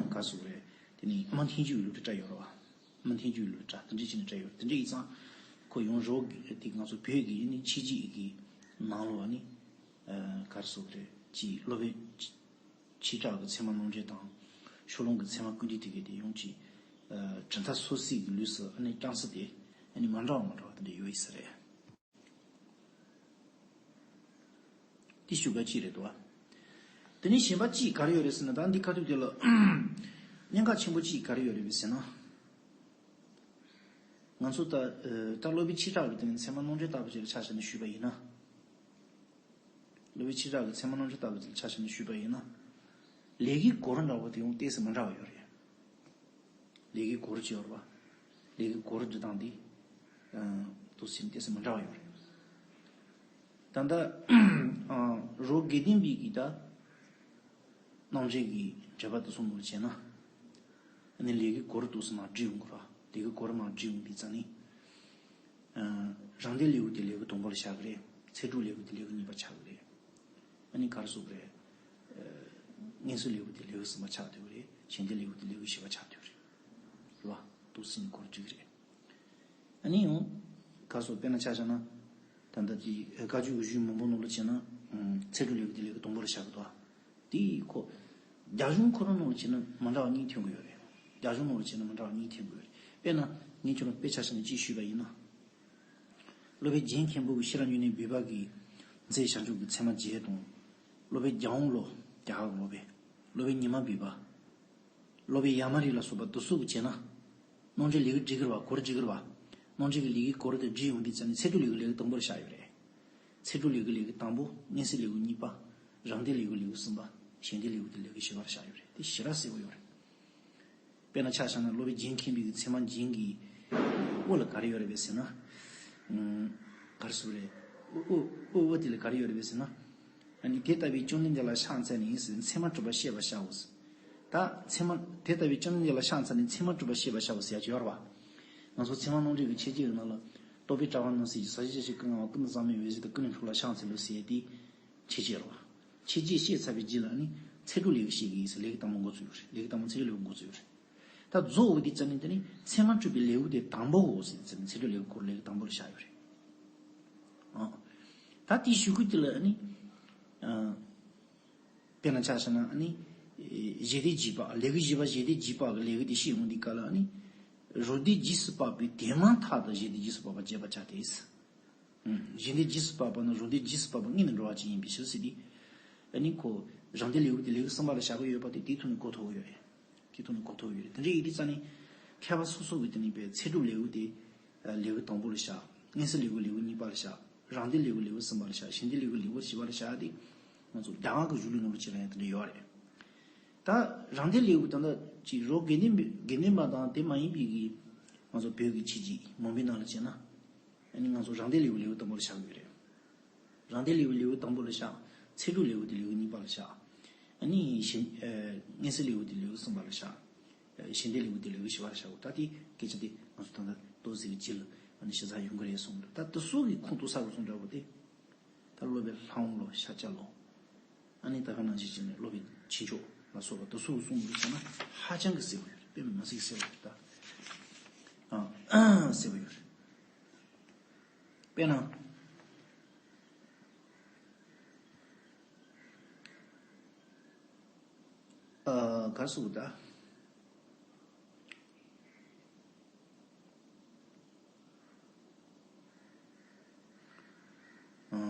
ག་རེ་ཟེར་དགོས་རེད། དེ་ནི་ཨ་མ་ཐལ་འགྱུར་བའི་ལུགས་དེ་བཀྲལ་ཡོད་རེད་པ། ཨ་མ་ཐལ་འགྱུར་བའི་ལུགས་བཀྲལ་དེ་འདྲ་བྱས་ནས་བཀྲལ་ཡོད་རེད། དེ་འདྲ་ཡིན་ཙང་། ཁོ་ཡང་རོགས་ཀྱི་དེ་ང་ཚོ་བོད་ཀྱི་ཨ་ནི་ཕྱི་རྒྱལ་གྱི་ནང་ལོགས་ཨ་ནི། ཨ། ག་རེ་ཟེར་དགོས་རེད། ཅིག་སློབ་དཔོན། ཆེ་དྲགས་ཀྱི་ཚད་མ་རྣམ་འགྲེལ་དང་། ཕྱོགས་གླང་གི་ཚད་མ་ཀུན་བཏུས་དེ་གའི་དེ་ཡོངས་ཀྱི་གྲུབ་མཐའ་སོ་སོའི་གི་ལུགས་སུ་ཨ་ནི་བསྐྱངས་ས་དེ་ཨ་ནི་མ་འདྲ་བ་མ་འདྲ་བ་དེ་འདྲ་ཡོད་ཡིན་ས་རེད། དེ་ཞུ་ག་གཅིག་རེད་དོ། དེ་ནས་གཞན་པ་གཅིག་ག་རེ་ཡོད་རེད་ཟེར་ན། ད་འདི་ཁ་ཐུག་དེ་ལ་གནད་འགག་ཆེན་པོ་གཅིག་ག་རེ་ཡོད་རེད་ཟེར་ན། ང་ཚོ་ད་ད་སློབ་དཔོན་ཆེ་དྲགས་ཀྱི་དེ་ནས་ཚད་མ་རྣམ་འགྲེལ་ལྟ་བུ་ཅིག་ལ་ཆ་བཞག་ནས་ཞུས་པ་ཡིན་ན། སློབ་དཔོན་ཆེ་དྲགས་ཀྱི་ཚད་མ་རྣམ་འགྲེལ་ལྟ་བུ་ཅིག་ལ་ཆ་བཞག་ནས་ཞུས་པ་ཡིན་ན། ལས་ཀྱི་སྒོར་འདྲ་བོ་དེ་ཡང་ཏོག་ཙམ་མི་འདྲ་བ་ཡོད་རེད། ལས་ཀྱི་སྒོར་ཅིག་ཡོད་རེད་པ། ལས་ཀྱི་སྒོར་འདི་དང་འདི། ཏོག་ཙམ་ཏོག་ཙམ་མི་འདྲ་བ་ཡོད་རེད། ད་ལྟ་རོ་དགེ་ལྡན་པའི་གི་ད། རྣམ་འགྲེལ་གྱི་འགྲེལ་པ་དེ་ཚོ་མུར་བྱས་ན། ཨ་ནི་ལས་ཀྱི་སྒོར་ཏོག་ཙམ་མར་འགྲིག་ཡོང་གི་ར། ལས་ཀྱི་སྒོར་མར་འགྲིག་ཡོང་དུས་ཙང་ནི། རང་ལྡན་ལེའུ་དེ་ལེའུ་དང་པོ་ལ་བཞག་གི་རེད། ཚེ་སྒྲུབ་ལེའུ་དེ་ལེའུ་གཉིས་པ་ཆགས་ཀྱི་རེད། ཨ་ནི་ག་རེ་ཟེར་དགོས་རེད། མངོན་སུམ་ལེའུ་དེ་ལེའུ་གསུམ་པ་ཆགས་བསྡད་ཀྱི་རེད། གཞན་སྡེ་ལེའུ་དེ་ལེའུ་བཞི་པ་ཆགས་བསྡད་ཀྱི་རེད། རེད་བ། ཏོག་ཙམ་སྒོར་འགྲིག་གི་རེད། ཨ་ནི་ཡང་། ག་རེ་ཟེར་དཔེར་ན་ཆ་བཞག་ན། ད་ལྟ་དེ་བཀའ་བརྒྱུད་ཀྱི་གཞུང་མང་པོ་ནང་ལ་བྱས་ན། ཚེ་སྒྲུབ་ལེའུ་དེ་ལེའུ་དང་པོ་ལ་བཞག་གི་འདུག་དེ་ཁོ། རྒྱ་གཞུང་ཁོ་རང་ནང་ལ་བྱས་ན་མི་འདྲ་བ་གཉིས་ཐོན་གྱི་ཡོད་རེད། རྒྱ་གཞུང་ནང་ལ་བྱས་ན་མི་འདྲ་བ་གཉིས་ཐོན་གྱི་ཡོད་རེད། དཔེར་ན་ངས་ཁྱོད་ལ་དཔེ་ཆ་བཞག་ནས་གཅིག་ཞུས་པ་ཡིན་ན། སློབ་དཔོན་རྒྱན་མཁན་པོ་གི་ཤེས་རབ་འབྱུང་གནས་བོད་པ་གི་མཛད་བྱང་ཆུབ་ཀྱི་ཚད་མ་བརྒྱད་དང་། སློབ་དཔོན་རྒྱལ་དབང་བློ། རྒྱ་གར་གི་སློབ་དཔོན། སློབ་དཔོན་ཉི་མ་བོད་པ། སློབ་དཔོན་ཡ་མ་རི་ལ་སོགས་པ་དེ་ཚོ་གི་བྱས་ན། རྣམ་འགྲེལ་ལེའུ་འགྲིག་གི་རེད་བ། སྒོར་འགྲིག་གི་རེད་བ། རྣམ་འགྲེལ་གྱི་ལེའུའི་སྒོར་དེ་འགྲིག་ཡོང་དུས་ཙམ་ནས་ཚེ་སྒྲུབ་ལེའུ་ལེའུ་དང་པོར་བཞག་ཡོད་རེད། ཚེ་སྒྲུབ་ལེའུ་ལེའུ་དང་པོ། མངོན་སུམ་ལེའུ་གཉིས་པ། རང་སྡེ་ལེའུ་ལེའུ་གསུམ་པ། གཞན་སྡེ་ལེའུ་དེ་ལེའུ་བཞི་པར་བཞག་ཡོད་རེད། དེ་ཞེ་དྲག་གསལ་པོ་ཡོད་རེད། དཔེར་ན་ཆ་བཞག་ན་སློབ་དཔོན་རྒྱན་མཁན་པོའི་གི་ཚད་མ་རྒྱན་གྱི་དབུ་ལ་ག་རེ་ཡོད་རེད་པས་ཟེར་ན། ཨུམ། ག་རེ་ཟེར་རེད། དབུ་དབུ་དབུ་དབུ་དེ་ལ་ག་རེ་ཡོད་རེད་པས་ཟེར་ན། ཨ་ནི་དེ་ལྟ་བུའི་བཅོམ་ལྡན་འདས་ལ་ཕྱག་འཚལ་ནས་ཟེར་ཚད་མ་གྲུབ་པ་བཤད་པར་བྱའོ། ད་ཚད་མ་དེ་ལྟ་བུའི་བཅོམ་ལྡན་འདས་ལ་ཕྱག་འཚལ་ནས་ཚད་མ་གྲུབ་པ་བཤད་པར་བྱའོ་ཟེར་ཡག་ཅིག་ཡོད་རེད་བ། ང་ཚོ་ཚད་མ་རྣམ་འགྲེལ་གྱི་མཆོད་བརྗོད་ཀྱི་ནང་ལ། རྟོག་པས་བྲལ་བ་རྣམས་སེལ་ཞིང་ཟག་བཅས་ཆོས་ཀྱི་སྐུ་མངའ་བ། ཀུན་ཏུ་བཟང་པོའི་འོད་ཟེར་ཏེ། ཀུན་ནས་འཕྲོ་ལ་ཕྱག་འཚལ་ལོ་ཟེར་ཏེ། མཆོད་བརྗོད་རེད་བ། མཆོད་བརྗོད་བཤད་ཚར་བའི་རྗེས་ལ་ནི་ཚེ་སྒྲུབ་ལེའུ་བཤད་ཀྱི་ཡིན་ཟེར་ལེའུ་དང་པོ་འགོ་བཙུགས་ཡོད་རེད། ལེའུ་དང་པོ་ཚེ་སྒྲུབ་ལེའུ་འགོ་བཙུགས་ཡོད་རེད། ད་རྫོགས་འོ་དེ་ཙམ་ནས་དེ་ནི་ཚད་མ་གྲུབ་པའི་ལེའུ་དེ་དང་པོའོ་ཟེར་ཙམ་ཚེ་སྒྲུབ་ལེའུ་སྐོར་ལེའུ་དང་པོ་ལ་བཞག་ཡོད་རེད། ཨ། ད་དེའི་གཞུག་གུ་དེ་ལ་ནི། ཨ། དཔེར་ན་ཆ་བཞག་ན་ནི། ཞི་བདེ་འཇིགས་པ་ལེའུ་བཞི་པ་ཞི་བདེ་འཇིགས་པ་གི་ལེའུ་དེ་བཤད་འོང་དུས་སྐབས་ལ་ནི། རང་སྡེ་རྗེས་སུ་དཔག་པའི་དེ་མ་ཐག་ཏུ་ཞི་བདེ་རྗེས་སུ་དཔག་པ་རྒྱས་པར་བྱ་སྟེ། གཞན་སྡེ་རྗེས་སུ་དཔག་པ་ནི་རང་སྡེ་རྗེས་སུ་དཔག་པ་སྔོན་དུ་འགྲོ་བ་ཅན་ཡིན་པའི་ཕྱིར་ཟེར་ཏེ། ཨ་ནི་ཁོ། རང་སྡེ་ལེའུ་དེ་ལེའུ་གསུམ་པ་ལ་བཞག་གི་ཡོད་པ་དེ་དེའི་ཐོག་ནས་གོ་ཐུབ་ཀྱི་ཡོད་རེད། དེའི་ཐོག་ནས་གོ་ཐུབ་ཀྱི་ཡོད་རེད། དེ་འདྲ་ཡིན་དུས་ཙང་ནས། མཁས་པ་སོ་སོ་གི་དེ་ནས་པའི་ཚེ་སྒྲུབ་ལེའུ་དེ། ལེའུ་དང་པོ་ལ་བཞག་མངོན་སུམ་ལེའུ་ལེའུ་གཉིས་པ་ལ་བཞག་རང་སྡེ་ལེའུ་ལེའུ་གསུམ་པ་ལ་བཞག་གཞན་སྡེ་ལེའུ་ལེའུ་བཞི་པ་ལ་བཞག་སྟེ། ང་ཚོ་རྒྱ་གར་གྱི་གཞུང་ལུགས་ནང་ལ་བྱས་ན་ཡང་དེ་འདྲ་ཡོད་རེད། ད་རང་སྡེ་ལེའུ་ད་ལྟ་ཅིག་རོ་དགེ་ལྡན་པའི་དགེ་ལྡན་པ་དང་དེ་མ་ཡིན་པའི་གི། ང་ཚོ་བོད་ཀྱི་ཆོས་བརྒྱུད་མང་པོའི་ནང་ལ་བྱས་ན། ཨ་ནི་ང་ཚོ་རང་སྡེ་ལེའུ་ལེའུ་དང་པོ་ལ་བཞག་གི་ཡོད་རེད། རང་སྡེ་ལེའུ་ལེའུ་དང་པོ་ལ་བཞག་ཚེ་སྒྲུབ་ལེའུ་དེ་ལེའུ་གཉིས་པ་ལ་བཞག་ཨ་ནི་གཞན། ཨ། མངོན་སུམ་ལེའུ་དེ་ལེའུ་གསུམ་པ་ལ་བཞག་ཨ། གཞན་སྡེ་ལེའུ་དེ་ལེའུ་བཞི་པ་ལ་བཞག་འོ་ད་དེ་སྐད་ཆ་དེ་ང་ཚོ་ད་ལྟ་ཏོག་ཙམ་གྱི་རྗེས་ལ་ཨ་ནི་ཞུ་ས་ཡོང་གི་རེད་གསུངས་འདུག་ད་དེ་ཚོ་གི་ཁུངས་གཏུགས་ས་གི་གསུང་འདྲ་བོ་དེ། ད་སློབ་དཔོན་ལྷ་དབང་བློ་ཤཱཀྱ་བློ། ཨ་ནི་ད་ག་ནང་བཞིན་བྱས་ནས་སློབ་དཔོན་ཆོས་མཆོག་ལ་སོགས་པ་དེ་ཚོ་གི་གསུང་འདུག་ཟེར་ན་ཧ་ཅང་གི་གསལ་པོ་ཡོད་རེད། དཔེ་མི་སྲིད་གསལ་པོ་རེད་ད། ཨ། གསལ་པོ་ཡོད་རེད། དཔེར་ན། ཨ། ག་རེ་ཟེར་དགོས་ད། ཨ།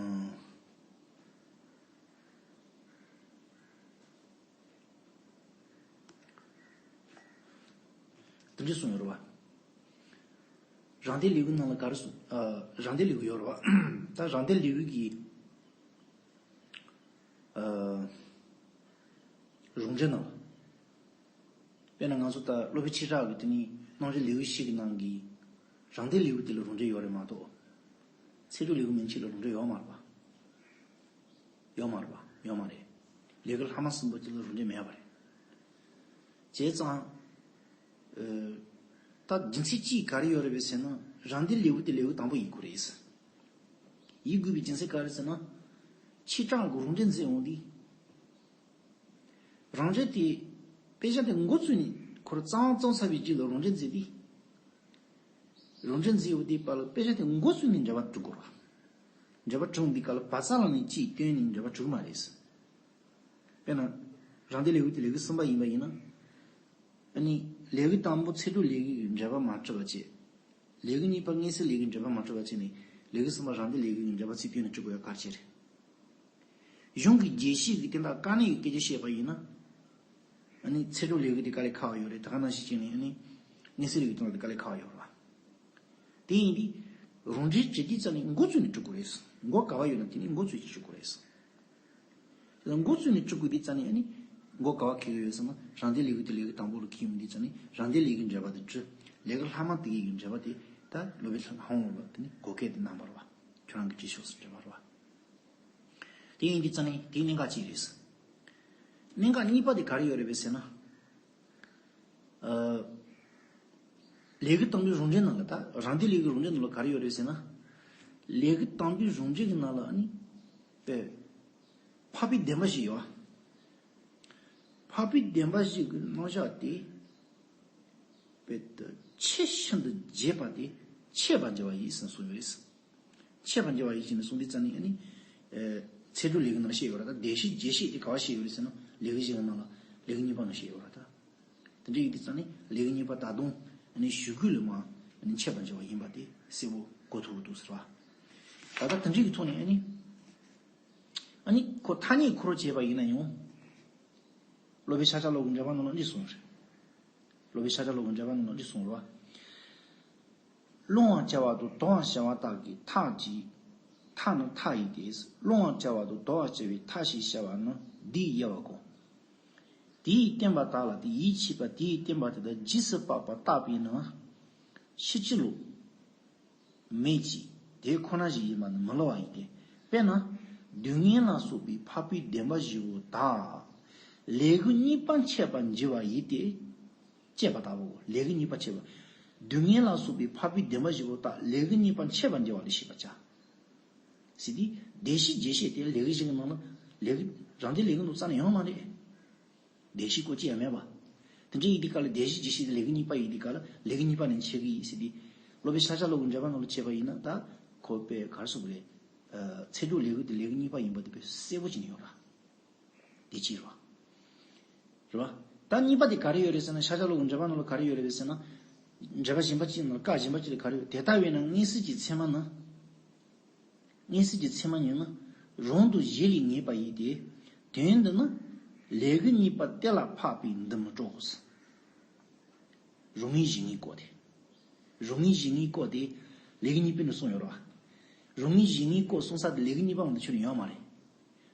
དེ་འདྲ་གསུངས་ཡོད་རེད་བ། རང་སྡེ་ལེའུ་ནང་ལ་ག་རེ་གསུངས། ཨ། རང་སྡེ་ལེའུ་ཡོད་རེད་བ། ད་རང་སྡེ་ལེའུ་གི། ཨ། རང་འགྲེལ་ནང་ལ། དཔེར་ན་ང་ཚོ་ད་སློབ་དཔོན་ཆེ་དྲགས་ཀྱི་དེ་ནི་རྣམ་འགྲེལ་ལེའུ་བཞི་གི་ནང་གི་རང་སྡེ་ལེའུ་དེ་ལ་རང་འགྲེལ་ཡོད་རེད་མ་གཏོགས། ཚེ་སྒྲུབ་ལེའུ་མན་ཆད་ལ་རང་འགྲེལ་ཡོད་མ་རེད་པ། ཡོད་མ་རེད་པ། ཡོད་མ་རེད། ལས་ཀྱི་ལྷག་མ་གསུམ་པོ་དེ་ལ་རང་འགྲེལ་མེད་པ་རེད། བྱས་ཙང་། ཨ། ད་རྒྱུ་མཚན་གཅིག་ག་རེ་ཡོད་རེད་པས་ཟེར་ན་རང་སྡེ་ལེའུ་དེ་ལེའུ་དང་པོ་ཡིན་དགོས་རེད། ཡིན་དགོས་པའི་རྒྱུ་མཚན་ག་རེ་ཟེར་ན། ཆེ་དྲགས་ཀྱི་རང་འགྲེལ་མཛད་འོང་དུས། རང་འགྲེལ་དེ། དཔེ་ཆ་དེ་འགོ་བཙུགས་ནས་ཁོ་རང་རྩ་བ་རྩོམ་ཚར་བའི་རྗེས་ལ་རང་འགྲེལ་མཛད་དེ། རང་འགྲེལ་མཛད་ཡོད་དེ་བར་ལ་དཔེ་ཆ་དེ་འགོ་བཙུགས་ནས་འགྲེལ་པ་འབྲི་དགོས་ར། འགྲེལ་པ་འབྲི་འོང་དུས་སྐབས་ལ་བ་ཚ་ལ་ནི་གཅིག་བཏོན་ནས་འགྲེལ་པ་འབྲི་གི་མ་རེད། དཔེར་ན། རང་སྡེ་ལས་འགུལ་དེ་ལས་འགུལ་གསུམ་པ་ཡིན་པ་ཡིན་ན། ཨ་ནི། ལས་འགུལ་དང་པོ་ཚད་གྲུབ་ལས་འགུལ་གྱི་འགྲེལ་པ་མ་གྲུབ་པ་བྱས། ལས་འགུལ་གཉིས་པ་མངོན་གསལ་ལས་འགུལ་འགྲེལ་པ་མ་གྲུབ་པ་བྱས་ནས་ལས་འགུལ་གསུམ་པ་རང་སྡེ་ལས་འགུལ་གྱི་འགྲེལ་པ་རྩིས་སྤྲོད་ནས་གྲུབ་དགོས་ཡ་གལ་ཆེ་རེད། གཞུང་གི་རྒྱས་བཤད་ཀྱི་དོན་དག་དཀའ་གནད་ཀྱི་སྐད་ཆ་བཤད་པ་ཡིན་ན། ཨ་ནི་ཚད་གྲུབ་ལས་འགུལ་དེ་དཀའ་ལས་ཁག་པོ་ཡོད་རེད། ད་ག་ནང་བཞིན་བྱས་ནས་ཨ་ནི་མངོན་གསལ་ལས་འགུལ་དོན་དག་དེ་དཀའ་ལས་ཁག་པོ་ཡོད་རེད་བ། དེ་ཡིན་དུས། རང་འགྲེལ་བྱེད་དུས་ཙ་ནས་མགོ་བཙུགས་ནས་གྲུབ་དགོས་རེད། མགོ་ག་པར་ཡོད་ན་དེ་ནས་མགོ་བཙུགས་ཀྱིས་གྲུབ་དགོས་རེད། མགོ་བཙུགས་ནས་གྲུབ་དགོས་དུས་ཙ་ནས་ཨ་ནི། མགོ་ག་པར་འཁེལ་གྱི་ཡོད་ཟེར་ན་རང་སྡེ་ལས་འགུལ་དེ་ལས་འགུལ་དང་པོ་ལ་འཁེལ་ཡོང་དུས་ཙ་ནས་རང་སྡེ་ལས་འགུལ་འགྲེལ་པ་དེ་བྲིས། ལས་འགུལ་ལྷག་མ་དེ་གའི་འགྲེལ་པ་དེ་ད་སློབ་དཔོན་ལྷ་དབང་བློ་བ་དེ་ནི་བགོ་སྐལ་དེ་གནང་བ་རེད་བ། ཁྱོད་རང་གིས་བྲིས་ཤོག་ཟེར་འགྲེལ་པ་རེད་བ། དེ་ཡིན་དུས་ཙ་ནས་དེ་གནད་འགག་གཅིག་རེད། གནད་འགག་གཉིས་པ་དེ་ག་རེ་ཡོད་རེད་པས་ཟེར་ན། ཨ། ལས་འགུལ་དང་པོའི་རང་འགྲེལ་ནང་ལ་ད་རང་སྡེ་ལས་འགུལ་རང་འགྲེལ་ནང་ལ་ག་རེ་ཡོད་རེད་ཟེར་ན། ལས་འགུལ་དང་པོའི་རང་འགྲེལ་གྱི་ནང་ལ་ཨ་ནི། དཔེ། འཕགས་པའི་བདེན་པ་བཞི་ཡོད། འཕགས་པའི་བདེན་པ་བཞི་གི་རྣམ་གཞག་དེ། དཔེ་དེ་ཆེས་ཤིན་ཏུ་རྒྱས་པ་དེ་འཆད་པར་འགྱུར་བ་ཡིན་ཟེར་གསུངས་ཡོད་རེད། འཆད་པར་འགྱུར་བ་ཡིན་ཞེས་ནས་གསུངས་དུས་ཙ་ནས་ཨ་ནི། ཚད་གྲུབ་ལས་འགུལ་ནང་བཤད་ཡོད་ར་ད། བདེན་བཞིའི་རྒྱས་བཤད་དེ་ག་པར་བཤད་ཡོད་རེད་ཟེར་ན་ལས་འགུལ་བཞི་གི་ནང་ལ་ལས་འགུལ་གཉིས་པ་ནང་བཤད་ཡོད་ར་ད། དེ་འདྲ་ཡིན་དུས་ཙ་ནས་ལས་འགུལ་གཉིས་པ་ད་དུང་ཨ་ནི་ཞུ་སྐུལ་ལས་མ་ཨ་ནི་འཆད་པར་འགྱུར་བ་ཡིན་པ་དེ་གསལ་པོ་གོ་ཐུབ་ཀྱི་འདུག་ཟེར་བ། ད་ལྟ་དེ་འདྲའི་གི་ཐོག་ནས་ཨ་ནི། ཨ་ནི་ཁོ་ཐ་སྙད་ཁོ་རང་བྱས་པ་ཡིན་ན་ཡང་། སློབ་དཔོན་ཤཱཀྱ་བློ་གི་འགྲེལ་པ་ནང་ལ་འདི་གསུངས་རེད། སློབ་དཔོན་ཤཱཀྱ་བློ་གི་འགྲེལ་པ་ནང་ལ་འདི་གསུངས་རེད་བ། བླང་བར་བྱ་བ་དང་དོར་བར་བྱ་བ་དག་གི་མཐའ་ཀྱི། མཐའ་ནི་མཐའ་ཡིན་ཏེ། བླང་བར་བྱ་བ་དང་དོར་བར་བྱ་བའི་མཐའ་ཞེས་བྱ་བ་ནི་འདིའི་དབྱེ་བ་གོ། དེའི་བསྟན་པ་དག་ལ་དེ་ཡིད་ཆེས་པ་དེའི་བསྟན་པ་དེ་དག་རྗེས་སུ་དཔག་པ་བརྟགས་པས་ན། ཕྱིན་ཅི་ལོག་མེད་ཅིང་དེ་ཁོ་ན་ཞིག་ཡིན་པ་ནི་མི་སླུ་བ་ཡིན་ཏེ། དཔེར་ན། སྡུག་བསྔལ་ལ་སོགས་པའི་འཕགས་པའི་བདེན་པ་བཞི་པོ་དག་ལས་འགུལ་གཉིས་པ་འཆད་པར་འགྱུར་བ་ཡིན་ཏེ། ཅེས་པ་ལྟ་བུའོ། ལས་འགུལ་གཉིས་པ་འཆད་པ། སྡུག་བསྔལ་ལ་སོགས་པའི་འཕགས་པའི་བདེན་པ་བཞི་པོ་དག་ལས་འགུལ་གཉིས་པ་འཆད་པར་འགྱུར་བ་ལ་ཤེས་པར་བྱ། ཟེར་ཏེ། བདེན་བཞིའི་རྒྱས་བཤད་དེ་ལས་འགུལ་བཞི་གི་ནང་ལ་ལས་འགུལ་རང་སྡེ་ལས་འགུལ་དུ་རྩ་ནས་ཡོད་མ་རེད། བདེན་བཞིའི་སྐོར་ཅི་ཡང་མེད་པ། དེ་འདྲ་ཡིན་དུས་སྐབས་ལ་བདེན་བཞིའི་རྒྱས་བཤད་དེ་ལས་འགུལ་གཉིས་པ་ཡིན་དུས་སྐབས་ལ་ལས་འགུལ་གཉིས་པ་ནས་འཆད་ཀྱི་ཡིན་ཟེར་ཏེ། སློབ་དཔོན་ཤཱཀྱ་བློ་གི་འགྲེལ་པ་ནང་ལ་བྱས་པ་ཡིན་ན་ད་ཁོ་པས་ག་རེ་གསུངས་པ་རེད། ཚད་གྲུབ་ལས་འགུལ་དེ་ལས་འགུལ་གཉིས་པ་ཡིན་པ་དེ་དཔེ་གསལ་པོ་བྱས་ནས་ཡོད་ར། དེ་གཅིག་རེད་བ། རེད་བ། ད་གཉིས་པ་དེ་ག་རེ་ཡོད་རེད་ཟེར་ན་ཤཱཀྱ་བློ་གི་འགྲེལ་པ་ནང་ལ་ག་རེ་ཡོད་རེད་ཟེར་ན། འགྲེལ་པ་གཞན་པ་གཅིག་ནང་ལ་བཀའ་གཞན་པ་གཅིག་ལ་ག་རེ་ཡོད། དེ་ལྟ་བས་ན་མངོན་གསལ་གྱི་ཚད་མ་ནི། མངོན་གསལ་གྱི་ཚད་མ་ཉིད་ནི་རང་དུ་གཞི་ལས་ངེས་པ་ཡིན་ཏེ། དོན་འདི་ནི་ལས་འགུལ་གཉིས་པ་དེ་ལ་འཕགས་པའི་འདུ་མི་སྤྲོ། རང་ངེས་གཞི་ངེས་སྐོར་དེ། རང་ངེས་གཞི་ངེས་སྐོར་དེ་ལས་འགུལ་གཉིས་པའི་ནང་གསུངས་ཡོད་རེད་བ། རང་ངེས་གཞི་ངེས་སྐོར་གསུངས་ས་དེ་ལས་འགུལ་གཉིས་པའི་ནང་དུ་ཁྱོན་ནས་ཡོད་མ་རེད།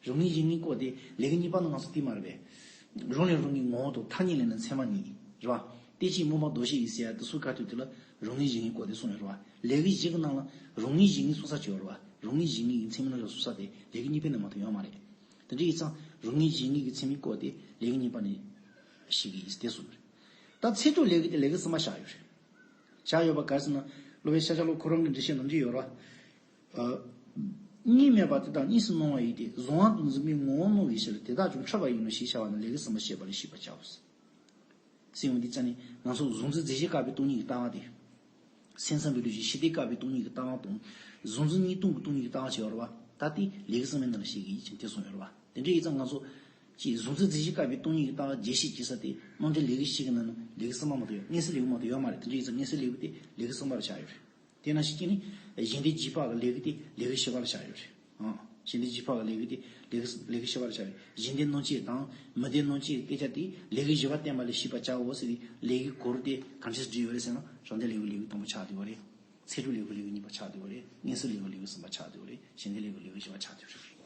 རང་ངེས་གཞི་ངེས་སྐོར་དེ་ལས་འགུལ་གཉིས་པ་ནང་ང་ཚོ་དེ་མ་རེད་པས། རང་ལས་རང་གི་ངོ་བོ་དང་ཐ་སྙད་ལས་ནི་ཚད་མ་ཉིད་རེད་བ། དེ་ཕྱིར་སྨོན་པ་མདོ་བཤད་ཡིན་ཟེར་ཡ་དེ་ཚོའི་ཁ་ཐུག་དེ་ལ་རང་ངེས་གཞི་ངེས་སྐོར་དེ་གསུངས་ཡོད་རེད་བ། ལས་འགུལ་བཞི་གི་ནང་ལ་རང་ངེས་གཞི་ངེས་གསུངས་ས་ཅིག་ཡོད་རེད་བ། རང་ངེས་གཞི་ངེས་ཀྱི་ཚད་མའི་རྣམ་གཞག་གསུངས་ས་དེ་ལས་འགུལ་གཉིས་པའི་ནང་མ་གཏོགས་ཡོད་མ་རེད། དེ་འདྲ་ཡིན་ཙང་རང་ངེས་གཞི་ངེས་ཀྱི་ཚད་མའི་སྐོར་དེ་ལས་འགུལ་གཉིས་པ་ནས་བཤད་ཀྱི་ཡིན་ཟེར་དེ་གསུངས་རེད། ད་ཚད་གྲུབ་ལས་འགུལ་དེ་ལས་འགུལ་གསུམ་པ་བཞག་ཡོད་རེད། བཞག་ཡོད་པ་ག་རེ་ཟེར་ན། སློབ་དཔོན་ཤཱཀྱ་བློ་ཁོ་རང་གི་འགྲེལ་བཤད་ནང་བྲིས་ཡོད་རེད་བ། ཨ། གཉིས་མེད་པ་དེ་དག་གཉིས་སུ་སྣང་བ་ཡིན་ཏེ། གཟུང་བ་དང་འཛིན་པའི་ངོ་བོ་སྣང་བའི་ཕྱིར་དེ་དག་ཀྱང་འཁྲུལ་པ་ཡིན་ནོ་ཞེས་བྱ་བ་ནི་ལས་འགུལ་གསུམ་པ་བཤད་པ་ལས་ཤེས་པར་བྱའོ། ཟེར་ཡོང་དུས་ཙ་ནས་ང་ཚོ་གཟུང་འཛིན་རྫས་གཞན་བཀག་པའི་སྟོང་ཉིད་ཀྱི་ལྟ་བ་དེ། སེམས་ཙམ་པའི་ལུགས་ཀྱི་ཤེས་འདོད་བཀག་པའི་སྟོང་ཉིད་ཀྱི་ལྟ་བ་དང་། གཟུང་འཛིན་གཉིས་སྟོང་གི་སྟོང་ཉིད་ཀྱི་ལྟ་བ་བྱས་ཡོད་རེད་བ། ད་དེ་ལས་འགུལ་གསུམ་པའི་ནང་ལ་བཤད་ཀྱི་ཡིན་ཅེས་དེ་གསུངས་ཡོད་རེད་བ། དེ་འདྲ་ཡིན་ཙང་ང་ཚོ། ཅིག་གཟུང་འཛིན་རྫས་གཞན་བཀག་པའི་སྟོང་ཉིད་ཀྱི་ལྟ་བ་རྒྱས་བཤད་བྱེད་ས་དེ་རྣམ་འགྲེལ་ལས་འགུལ་བཞི་གི་ནང་ན་ལས་འགུལ་གསུམ་པ་མ་གཏོགས་ཡོད། མངོན་གསལ་ལས་འགུལ་མ་གཏོགས་ཡོད་མ་རེད། དེ་འདྲ་ཡིན་ཙང་མངོན་གསལ་ལས་འགུལ་དེ་ལས་འགུལ་གསུམ་པ་ལ་བཞག་ཡོད་རེད། དེ་ནང་བཞིན་བྱས་ནས་གཞན་སྡེ་རྗེས་དཔག་གི་ལས་འགུལ་དེ་ལས་འགུལ་བཞི་པ་ལ་བཞག་ཡོད་རེད། ཨང་། གཞན་སྡེ་རྗེས་དཔག་གི་ལས་འགུལ་དེ་ལས་འགུལ་ལས་འགུལ་བཞི་པ་ལ་བཞག་ཡོད། གཞན་སྡེ་སྣང་བཅས་དང་མི་སྡེ་སྣང་བཅས་ཀྱི་སྐད་ཆ་དེ་ལས་འགུལ་བཞི་པ་བསྟན་པ་ལས་ཤེས་པར་བྱའོ་ཟེར་ཏེ་ལས་འགུལ་སྐོར་དེ་གང་འདྲས་སེ་བསྒྲིགས་ཡོད་རེད་ཟེར་ན་རང་སྡེ་ལས་འགུལ་ལས་འགུལ་དང་པོ་ཆགས་བསྡད་ཡོད་རེད། ཚད་གྲུབ་ལས་འགུལ་ལས་འགུལ་གཉིས་པ་ཆགས་བསྡད་ཡོད་རེད། མངོན་གསལ་ལས་འགུལ་ལས་འགུལ་གསུམ་པ་ཆགས་བསྡད་ཡོད་རེད། གཞན་སྡེ་ལས་འགུལ་ལས་འགུལ་བཞི་པ་ཆགས་བསྡད་ཡོད་རེད།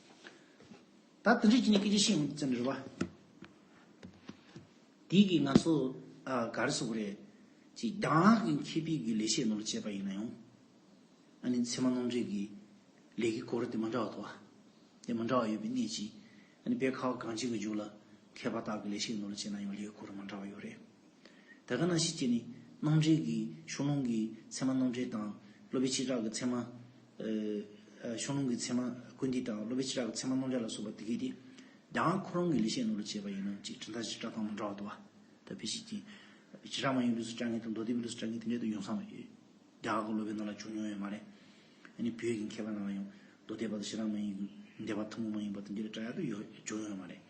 ད་དེ་འདྲ་བྱས་ནས་སྐད་ཆ་བཤད་ཡོང་དུས་ཙམ་རེད་བ། དེ་གིས་ང་ཚོ་ཨ་ག་རེ་ཟེར་དགོས་རེད། ཅིག་གདམས་ངག་གི་མཁས་པའི་གི་ལེགས་བཤད་ནང་ལ་བྱས་པ་ཡིན་ན་ཡང་། ཨ་ནི་ཚད་མ་རྣམ་འགྲེལ་གྱི་ལས་ཀྱི་སྐོར་དེ་མི་འདྲ་བ་འདུག་བ། དེ་མི་འདྲ་བ་ཡོད་པའི་གནད་ཀྱིས། ཨ་ནི་དཔེ་ཁ་བ་གངས་ཅན་གྱི་ལྗོངས་ལ་མཁས་པ་དག་གི་ལེགས་བཤད་ནང་ལ་བྱས་ན་ཡང་ལས་ཀྱི་སྐོར་མི་འདྲ་བ་ཡོད་རེད། དེ་ག་ནང་བཞིན་བྱས་ནས་རྣམ་འགྲེལ་གྱི་ཤོ་ལོང་གི་ཚད་མ་རྣམ་འགྲེལ་དང་སློབ་དཔོན་ཆོས་གྲགས་ཀྱི་ཚད་མ། ཨ་ཤོ་ལོང་གི་ཚད་མ་ཀུན་བཏུས་དང་སློབ་དཔོན་ཆོས་གྲགས་ཀྱི་ཚད་མ་རྣམ་འགྲེལ་ལ་སོགས་པ་དེ་གས་དེ། གདམས་ངག་ཁོ་རང་གི་ལེགས་བཤད་ནང་ལ་བྱས་པ་ཡིན་ན་ཅིག་གྲུབ་མཐའ་བཞི་སྒྲ་གདངས་མི་འདྲ་བ་འདུག་བ། ད་དཔེ་བཞིན་ཅིག་བྱེ་བྲག་སྨྲ་བའི་ལུགས་སུ་སྒྲ་ངན་དང་མདོ་སྡེ་པའི་ལུགས་སུ་སྒྲ་ངན་དེ་འདྲའི་དུ་ཡོང་ས་མ་ཡོད། རྒྱ་གར་གྱི་སློབ་དཔོན་ནང་ལ་བྱུང་མྱོང་ཡོད་མ་རེད། ཨ་ནི་བོད་ཀྱི་མཁས་པ་ནང་ལ་ཡང་མདོ་སྡེ་པ་དང་བྱེ་བྲག་སྨྲ་བའི་སྡེ་པ་ཐུན་མོང་མ་ཡིན་པ་དེ་འདྲའི་སྒྲ་ཡག་ཏུ་ཡོད་བྱུང་ཡོད་མ་རེད།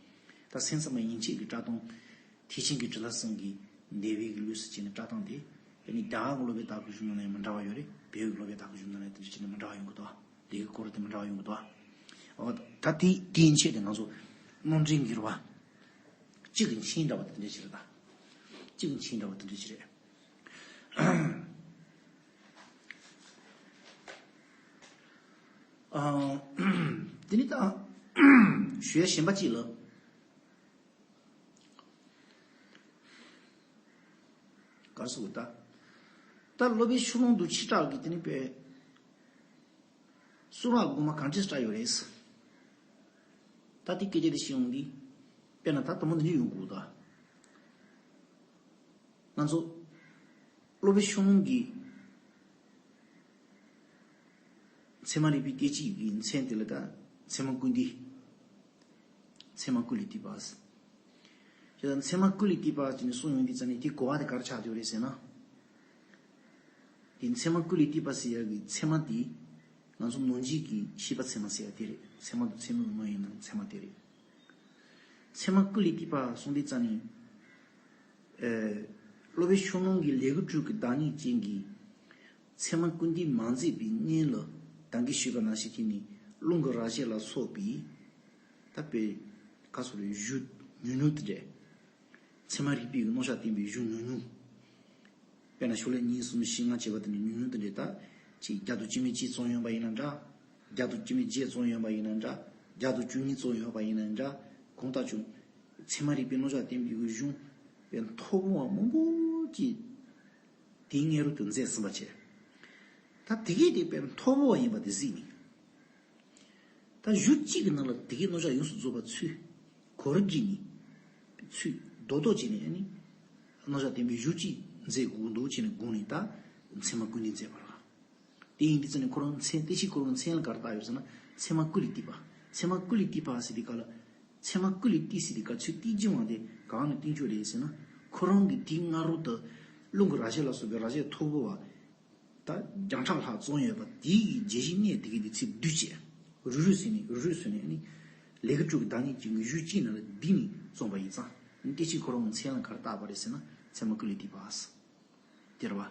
ད་སེམས་ཙམ་པ་ཡན་ཆད་ཀྱི་བཀྲག་མདངས། ཐེག་ཆེན་གྱི་དྲི་ལྷ་གསུམ་གྱི་འདས་པའི་གི་ལུས་སུ་བྱས་ནས་བཀྲག་མདངས་དེ། དེ་ནི་རྒྱ་གར་གྱི་སློབ་དཔོན་དག་གི་གཞུང་ནང་ལ་ཡང་མི་འདྲ་བ་ཡོད་རེད། བོད་ཀྱི་སློབ་དཔོན་དག་གི་གཞུང་ནང་ལ་ཡང་དེ་འདྲ་བྱས་ནས་མི་འདྲ་བ་ཡོང་གི་འདུག་དེ་གི་སྐོར་དེ་མི་འདྲ་བ་ཡོང་གི་འདུག་འོ་ད་དེ་དེ་ཡན་ཆད་དེ་ང་ཚོ་རྣམ་འདྲེན་གྱི་རེད་བ། གཅིག་གི་མཚན་འདྲ་བ་དེ་འདྲ་ཞིག་རེད་ད། གཅིག་གི་མཚན་འདྲ་བ་དེ་འདྲ་ཞིག་རེད། ཨ། དེ་ནི་ད་ཞུ་ཡ་གཞན་པ་གཅིག་ལ། ག་རེ་ཟེར་དགོས་ད། ད་སློབ་དཔོན་ཆུ་ཀླུང་དུ་ཆེ་དྲགས་ཀྱི་དེ་ནི་པས། གསུང་རབ་དགོངས་པ་གང་འདྲས་བཀྲག་ཡོད་རེད། ད་དེ་སྐད་ཆ་དེ་བཤད་ཡོང་དུས། དཔེར་ན་ད་དུམ་བུ་འདི་འདྲ་ཡོང་དགོས་ད། ང་ཚོ་སློབ་དཔོན་ཆུ་ཀླུང་གི་ཚད་མ་རིག་པའི་སྐད་ཅིག་གི་མཚན་དེ་ལ་ད་ཚད་མ་ཀུན་བཏུས། ཚད་མ་ཀུན་ལས་བཏུས་པ། ཞེས་དང་ཚད་མ་ཀུན་ལས་བཏུས་པ་ཅེས་ནས་གསུངས་ཡོང་དུས་ཙ་ནས་དེ་གོ་བ་དེ་ག་རེ་ཆགས་བསྡད་ཡོད་རེད་ཟེར་ན། དེ་ཚད་མ་ཀུན་ལས་བཏུས་པ་ཟེར་ཡག་གི་ཚད་མ་དེ་ང་ཚོ་ནང་བཞིན་གྱི་ཤེས་པ་ཚད་མ་ཟེར་ཡག་དེ་རེད། ཚད་མ་དང་ཚད་མའི་དབང་ཡིན་ན་ཚད་མ་དེ་རེད། ཚད་མ་ཀུན་ལས་བཏུས་པ་གསུངས་དུས་ཙ་ནས། ཨེ། སློབ་དཔོན་ཆུ་ཀླུང་གི་ལས་ཀྱི་དྲུག་གི་བདག་ཉིད་ཅན་གྱི་ཚད་མ་ཀུན་བཏུས་མ་མཛད་པའི་སྔོན་ལ་ད་གིན་ཞུས་པ་ནང་བཞིན་བྱས་ནས་རླུང་གི་རྭ་ཅོ་ལ་སོགས་པའི་ད་དཔེ་ག་སོགས་རེད། གཞུང་ཉུང་ཉུང་དེ་འདྲས། ཚད་མ་རིག་པའི་རྣམ་གཞག་བསྟན་པའི་གཞུང་ཉུང་ཉུང་། དཔེར་ན་ཤོ་ལོ་ཀ་གཉིས་གསུམ་བཞི་ལྔ་བྱས་པ་དེ་འདྲ་ཉུང་ཉུང་དེ་འདྲས། ད་ཅིག་བརྒྱ་དང་བཅུ་མེད་གཅིག་ཙམ་ཡོད་པ་ཡིན་ན་འདྲ། བརྒྱ་དང་བཅུ་མེད་བརྒྱད་ཙམ་ཡོད་པ་ཡིན་ན་འདྲ། བརྒྱ་དང་བཅུ་གཉིས་ཙམ་ཡོད་པ་ཡིན་ན་འདྲ། གང་ལྟར་ཀྱང་ཚད་མ་རིག་པའི་རྣམ་གཞག་བསྟན་པའི་གཞུང་དཔེ་མཐོ་པོ་བ་མང་པོ་ཅིག་དེའི་སྔོན་རོལ་དུ་མཛད་ཟིན་པ་བྱས། ད་དེ་གས་དེ་དཔེ་མཐོ་པོ་བ་ཡིན་པ་དེ་གཟིགས་ནས། ད་གཞུང་གཅིག་གི་ནང་ལ་དེ་གའི་རྣམ་གཞག་ཡོངས་སུ་རྫོགས་པ་ཚུར་གོ་རིམ་བརྒྱུད་ནས། ཚུར་རྡོག་རྡོག་བྱས་ནས་ནི། རྣམ་གཞག་བསྟན་པའི་གཞུང་གཅིག་མཛད་དགོས་འདུག་བྱས་ནས་དགོངས་ནས་ད་ཚད་མ་ཀུན་བཏུས་མཛད་པ་རེད། དེ་ཡིན་དུས་ཙ་ནས་ཁོ་རང་མཚན་བསྟན་བྱའི་ཁོ་རང་མཚན་ལ་ག་རེ་བཏགས་ཡོད་ཟེར་ན་ཚད་མ་ཀུན་ལས་བཏུས་པ། ཚད་མ་ཀུན་ལས་བཏུས་པ་ཟེར་དུས་སྐབས་ལ། ཚད་མ་ཀུན་ལས་བཏུས་ཟེར་དུས་སྐབས་ཚུར་བཏུས་རྒྱུ་བ་དེ་གང་ནས་བཏུས་རྒྱུ་རེད་ཟེར་ན། ཁོ་རང་གི་དེའི་སྔ་རོལ་དུ་རླུང་གི་རྭ་ཅོ་ལ་སོགས་པའི་རྭ་ཅོ་མཐོ་པོ་བ། ད་བརྒྱ་ཕྲག་ལྷག་བརྩམས་ཡོད་པ་དེའི་རྒྱས་གཞི་གནད་དེ་གའི་དེ་ཚུར་བསྡུས་བྱས། རུས་རུས་ཟེར་ནས་རུས་རུས་ཟེར་ནས་ནི། ལས་ཀྱི་དྲུག་གི་བདག་ཉིད་ཀྱི་གཞུང་གཅིག་ནང་ལ་བསྡུས་ནས་བརྩམས་པ་ཡིན་ཙང་། དེ་ཕྱིར་ཁོ་རང་གི་མཚན་ལ་ག་རེ་བཏགས་པ་རེད་ཟེར་ན་ཚད་མ་ཀུན་ལས་བཏུས་པ། དེ་རེད་བ།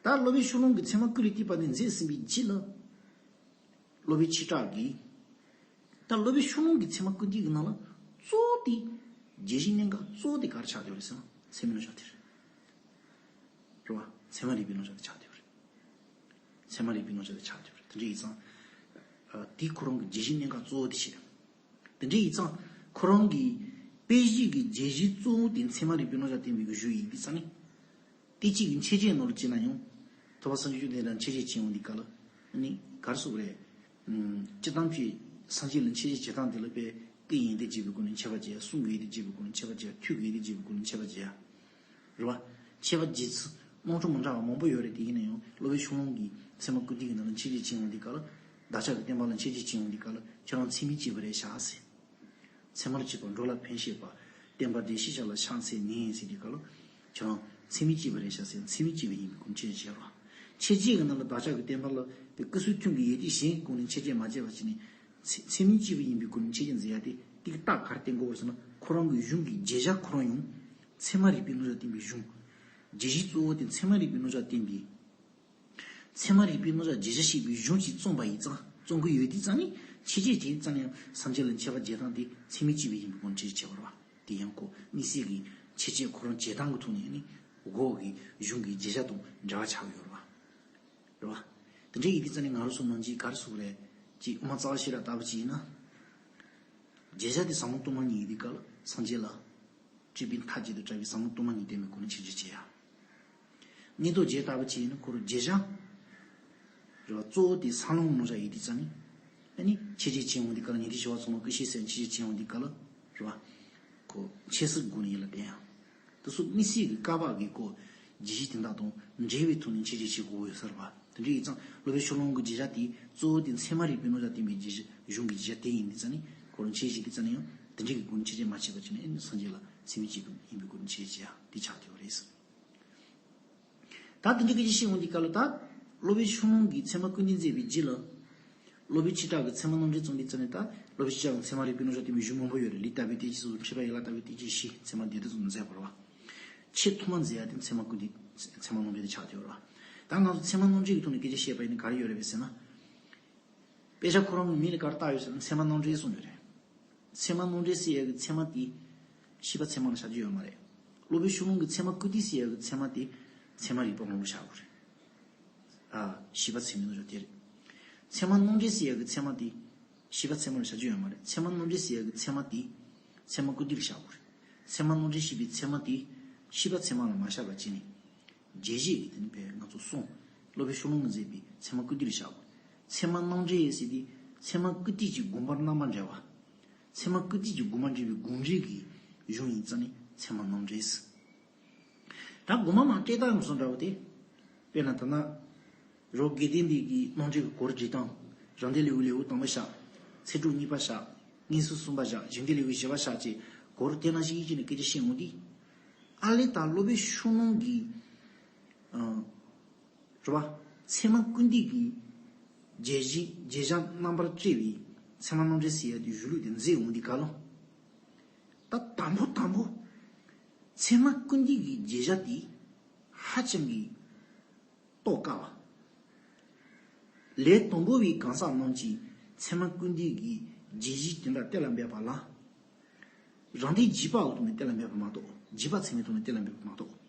ད་སློབ་དཔོན་ཆུ་ཀླུང་གིས་ཚད་མ་ཀུན་ལས་བཏུས་པ་དེ་མཛད་ཟིན་པའི་རྗེས་ལ། སློབ་དཔོན་ཆེ་དྲགས་ཀྱིས། ད་སློབ་དཔོན་ཆུ་ཀླུང་གི་ཚད་མ་ཀུན་བཏུས་ཀྱི་ནང་ལ་གཙོ་བོ་དེ། རྒྱས་གཞི་གནད་འགག་གཙོ་བོ་དེ་ག་རེ་ཆགས་ཡོད་རེད་ཟེར་ན་ཚད་མའི་རྣམ་གཞག་དེ་རེད། རེད་བ། ཚད་མ་རིག་པའི་རྣམ་གཞག་དེ་ཆགས་ཡོད་རེད། ཚད་མ་རིག་པའི་རྣམ་གཞག་དེ་ཆགས་ཡོད་རེད། དེ་འདྲ་ཡིན་ཙང་། ཨ། དེ་ཁོ་རང་གི་རྒྱས་གཞི་གནད་འགག་གཙོ་བོ་དེ་བྱས། དེ་འདྲ་ཡིན་ཙང་ཁོ་རང་གི་དཔེ་གཞི་གི་རྒྱས་གཞི་གཙོ་བོ་དེ་ཚད་མ་རིག་པའི་རྣམ་གཞག་བསྟན་པའི་གཞུང་ཡིན་དུས་ཙང་ནི། དེ་གཅིག་གི་མཆོད་བརྗོད་ནང་ལ་བྱས་ན་ཡང་། ཐུབ་པ་སངས་རྒྱས་བཅོམ་ལྡན་འདས་ལ་མཆོད་བརྗོད་བྱེད་ཡོང་དུས་སྐབས་ལ། ནི་ག་རེ་ཟེར་དགོས་རེད། ཨུམ། སྤྱིར་བཏང་གི་སངས་རྒྱས་ལ་མཆོད་བརྗོད་བྱེད་སྟངས་དེ་ལ་དཔེ་སྐུའི་ཡོན་ཏན་རྒྱས་པའི་སྒོ་ནས་མཆོད་པ་བརྗོད་ཡ། གསུང་གི་ཡོན་ཏན་རྒྱས་པའི་སྒོ་ནས་མཆོད་པ་བརྗོད་ཡ། ཐུགས་ཀྱི་ཡོན་ཏན་རྒྱས་པའི་སྒོ་ནས་མཆོད་པ་བརྗོད་ཡ། རེད་བ། མཆོད་པ་བརྗོད་ཚུལ་རྣམ་གྲངས་མི་འདྲ་བ་མང་པོ་ཡོད་རེད། དེ་ཡིན་ན་ཡང་སློབ་དཔོན་ཆུ་ཀླུང་གིས་ཚད་མ་ཀུན་བཏུས་ཀྱི་ནང་ལ་མཆོད་བརྗོད་བྱེད་ཡོང་དུས་སྐབས་ལ། བདག་ཅག་གི་བསྟན་པ་ལ་མཆོད་བརྗོད་བྱེད་ཡོང་དུས་སྐབས་ལ་ཁྱེད་རང་ཚད་མས་གཅིག་པ་རེད་བཞག་ཟེར། ཚད་མར་གཅིག་པ་འགྲོ་ལ་ཕན་བཞེད་པ། བསྟན་པ་འབྲས་ཤེས་བྱ་ལ་ཕྱག་འཚལ་ནས་ཟེར་དུས་སྐབས་ལ། ཁྱེད་རང་ཚད་མས་གཅིག་པ་རེད་བཞག་ཟེར། ཚད་མས་གཅིག་པ་ཡིན་པའི་སྒོ་ནས་མཆོད་བརྗོད་བྱེད་རོགས། མཆོད་བརྗོད་ཀྱི་ནང་ལ་བདག་ཅག་གི་བསྟན་པ་ལ་དཔེ་སྐུ་གསུང་ཐུགས་ཀྱི་ཡོན་ཏན་གཞན་སྒོ་ནས་མཆོད་བརྗོད་མ་བྱས་པ་བྱས་ནས། ཚད་ཚད་མས་གཅིག་པ་ཡིན་པའི་སྒོ་ནས་མཆོད་བརྗོད་མཛད་ཡ་དེ་དེ་གི་རྟགས་ག་རེ་བསྟན་དགོས་རེད་ཟེར་ན། ཁོ་རང་གི་གཞུང་གི་བརྗོད་བྱ་ཁོ་རང་ཡང་ཚད་མ་རིག་པའི་རྣམ་གཞག་བསྟན་པའི་གཞུང་། རྒྱས་གཞི་གཙོ་བོ་དེ་ཚད་མ་རིག་པའི་རྣམ་གཞག་བསྟན་པའི། ཚད་མ་རིག་པའི་རྣམ་གཞག་བརྗོད་བྱ་ཞེས་པའི་གཞུང་ཞིག་རྩོམ་པ་ཡིན་ཙང་། རྩོམ་གྱི་ཡོད་དུས་ཙང་ནི་མཆོད་བརྗོད་བྱེད་དུས་ཙང་ནི་ཡང་སངས་རྒྱས་ལ་མཆོད་པ་བརྗོད་སྟངས་དེ་ཚད་མས་གཅིག་པ་ཡིན་པའི་སྒོ་ནས་མཆོད་བརྗོད་བྱེད་པ་རེད་བ། དེ་ཡང་ཁོ་དམིགས་བསལ་གྱི་མཆོད་བརྗོད་ཁོ་རང་བྱེད་སྟངས་ཀྱི་ཐོག་ནས་ནི་འོག་གི་གཞུང་གི་བརྗོད་བྱ་དང་འབྲེལ་བ་ཆགས་ཡོད་རེད་བ། རེད་བ། དེ་འདྲ་ཡིན་དུས་ཙང་ནི་ང་རང་ཚོ་ནང་བཞིན་ག་རེ་ཟེར་དགོས་རེད། ཅིག་དབུ་མ་རྩ་བ་ཤེས་རབ་ལྟ་བུ་ཅིག་ཡིན་ན། བརྗོད་བྱ་དེ་ཟབ་མོ་སྟོང་པ་ཉིད་ཡིན་དུས་སྐབས་ལ་སངས་རྒྱས་ལ། སྤྲུལ་པའི་མཐའ་བརྒྱད་དང་བྲལ་བའི་ཟབ་མོ་སྟོང་པ་ཉིད་བསྟན་པའི་སྒོ་ནས་མཆོད་བརྗོད་བྱེད་ཡ། མངོན་རྟོགས་རྒྱན་ལྟ་བུ་ཅིག་ཡིན་ན་ཁོ་རང་བརྗོད་བྱ། རེད་བ། གཙོ་བོ་དེ་སང་ལུང་ནོར་བྱ་ཡིན་དུས་ཙང་ནི། ཨ་ནི་མཆོད་བརྗོད་བྱེད་ཡོང་དུས་སྐབས་ལ་ཉན་ཐོས་ཞི་བ་འཚོ་ལ་སྐུ་ཞབས་ཟེར་མཆོད་བརྗོད་བྱེད་ཡོང་དུས་སྐབས་ལ། རེད་བ། ཁོ་འཆད་ཚུལ་སྒོ་ནས་ཡིད་ལ་བསྟན་ཡ། དེ་ཚོ་དམིགས་བསལ་གྱི་བཀའ་བབས་ཀྱི་སྐོར་རྒྱས་གཞི་དེ་དག་དང་འབྲེལ་བའི་ཐོག་ནས་མཆོད་བརྗོད་བྱེད་དགོས་ཡོད་ས་རེད་བ། དེ་འདྲ་ཡིན་ཙང་སློབ་དཔོན་ཆུ་ཀླུང་གི་བརྗོད་བྱ་དེ་གཙོ་བོ་དེ་ཚད་མ་རིག་པའི་རྣམ་གཞག་བསྟན་པའི་རྒྱུད་གཞུང་གི་བརྗོད་བྱ་དེ་ཡིན་དུས་ཙང་ནི་ཁོ་རང་མཆོད་བརྗོད་དེ་ཙང་ནི་ཡང་དེ་འདྲ་གི་སྒོ་ནས་མཆོད་བརྗོད་མ་བྱས་པ་བྱས་ནས་སངས་རྒྱས་ལ་ཚད་མས་གཅིག་པ་ཡིན་པའི་སྒོ་ནས་མཆོད་བརྗོད་བྱེད་ཡ་དེ་ཆགས་བསྡད་པ་རེད། ད་དེ་འདྲ་གི་ཅིག་བཤད་འོང་དུས་སྐབས་ལ་ད་སློབ་དཔོན་ཆུ་ཀླུང་གིས་ཚད་མ་ཀུན་བཏུས་མཛད་པའི་རྗེས་ལ། སློབ་དཔོན་ཆོས་གྲགས་ཀྱི་ཚད་མ་རྣམ་འགྲེལ་རྩོམ་པའི་རྩ་ནས་ད་སློབ་དཔོན་ཆོས་གྲགས་ཀྱི་ཚད་མ་རིག་པའི་རྣམ་གཞག་དེ་མི་གཞུང་མང་པོ་ཡོད་རེད། ལུས་རྟག་པའི་བསྟན་བཅོས་སོགས། མཁས་པ་ཡན་ལག་ལྟ་བུའི་བསྟན་བཅོས་བཞི། ཚད་མ་སྡེ་བདུན་སོགས་མཛད་པ་རེད་བ། ཆེས་ཐོག་མ་མཛད་ཡ་དེ་ཚད་མ་ཀུན་བཏུས་ཚད་མ་རྣམ་འགྲེལ་དེ་ཆགས་བསྡད་ཡོད་རེད་བ། ད་ང་ཚོ་ཚད་མ་རྣམ་འགྲེལ་གྱི་ཐོག་ནས་སྐད་ཆ་བཤད་པ་ཡིན་ན་ག་རེ་ཡོད་རེད་བས་ཟེར་ན། དཔེ་ཆ་ཁོ་རང་གི་མིང་ལ་ག་རེ་བཏགས་ཡོད་ཟེར་ན་ཚད་མ་རྣམ་འགྲེལ་གསུངས་ཡོད་རེད། ཚད་མ་རྣམ་འགྲེལ་ཟེར་ཡ་གི་ཚད་མ་དེ་ཤེས་པ་ཚད་མ་ལ་བཞག་རྒྱུ་ཡོད་མ་རེད། སློབ་དཔོན་ཤོ་ལོ་ཀ་གི་ཚད་མ་ཀུན་བཏུས་ཟེར་ཡ་གི་ཚད་མ་དེ་ཚད་མ་རིག་པ་ངོ་མ་བཞག་དགོས་རེད། ཨ། ཤེས་པ་ཚད་མའི་རྣམ་གཞག་དེ་རེད། ཚད་མ་རྣམ་འགྲེལ་ཟེར་ཡ་གི་ཚད་མ་དེ་ཤེས་པ་ཚད་མ་ལ་བཞག་རྒྱུ་ཡོད་མ་རེད། ཚད་མ་རྣམ་འགྲེལ་ཟེར་ཡ་གི་ཚད་མ་དེ་ཚད་མ་ཀུན་བཏུས་ལ་བཞག་དགོས་རེད། ཚད་མ་རྣམ་འགྲེལ་ཞེས་པའི་ཚད་མ་དེ་ཤེས་པ་ཚད་མ་ལ་མ་བཞག་པ་བྱས་ནས། རྒྱས་བཤད་ཀྱི་དེ་ནི་བས་ང་ཚོ་གསུངས། སློབ་དཔོན་ཤོ་ལོ་ཀ་གིས་མཛད་པའི་ཚད་མ་ཀུན་བཏུས་ལ་བཞག་དགོས། ཚད་མ་རྣམ་འགྲེལ་ཟེར་དེ་ཚད་མ་ཀུན་བཏུས་ཀྱི་དགོངས་པར་རྣམ་པར་འགྲེལ་བ། ཚད་མ་ཀུན་བཏུས་ཀྱི་དགོངས་པར་འགྲེལ་བའི་དགོངས་འགྲེལ་གྱི་གཞུང་ཡིན་ཙང་ནི་ཚད་མ་རྣམ་འགྲེལ་ཟེར། ད་དགོངས་པ་མང་སྤྲད་སྟངས་ཡོང་སོང་འདྲ་བོ་དེ། དཔེར་ན་ད་ན། རོ་དགེ་ལྡན་པའི་གི་རྣམ་འགྲེལ་གྱི་གོ་རིམ་སྒྲིག་སྟངས། རང་སྡེ་ལེའུ་ལེའུ་དང་པོ་བཞག། ཚིག་གྲོགས་གཉིས་པ་བཞག། སྔོན་ཚུལ་གསུམ་པ་བཞག། གཞན་སྡེ་ལེའུ་བཞི་པ་བཞག་བཅས་གོ་རིམ་དེ་ནང་བཞིན་བྱས་ནས་སྐད་ཆ་བཤད་འོང་དུས། ཨ་ལས་ད་སློབ་དཔོན་ཤོ་ལོ་ཀ་གིས། ཨ། རེད་བ། ཚད་མ་ཀུན་བཏུས་ཀྱི་རྒྱས་གཞི་རྒྱས་བྱ་རྣམ་པར་བཀྲལ་བའི་ཚད་མ་རྣམ་འགྲེལ་ཟེར་ཡ་དེ་གཞུང་ལུགས་དེ་མཛད་འོང་དུས་ག་ལ། ད་དང་པོ་དང་པོ། ཚད་མ་ཀུན་བཏུས་ཀྱི་རྒྱས་བྱ་དེ་ཧ་ཅང་གི་རྟོགས་དཀའ་བ། ལས་དང་པོ་པའི་གང་ཟག་རྣམས་ཀྱིས་ཚད་མ་ཀུན་བཏུས་ཀྱི་རྒྱས་གཞི་དེ་འདྲ་གཏན་ལ་འབེབས་པ་ལ། རང་སྡེ་རྒྱས་པ་འོག་ཏུ་ནས་གཏན་ལ་འབེབས་པ་མ་གཏོགས། རྒྱས་པ་ཚད་མའི་ཐོག་ནས་གཏན་ལ་འབེབས་པ་མ་གཏོགས།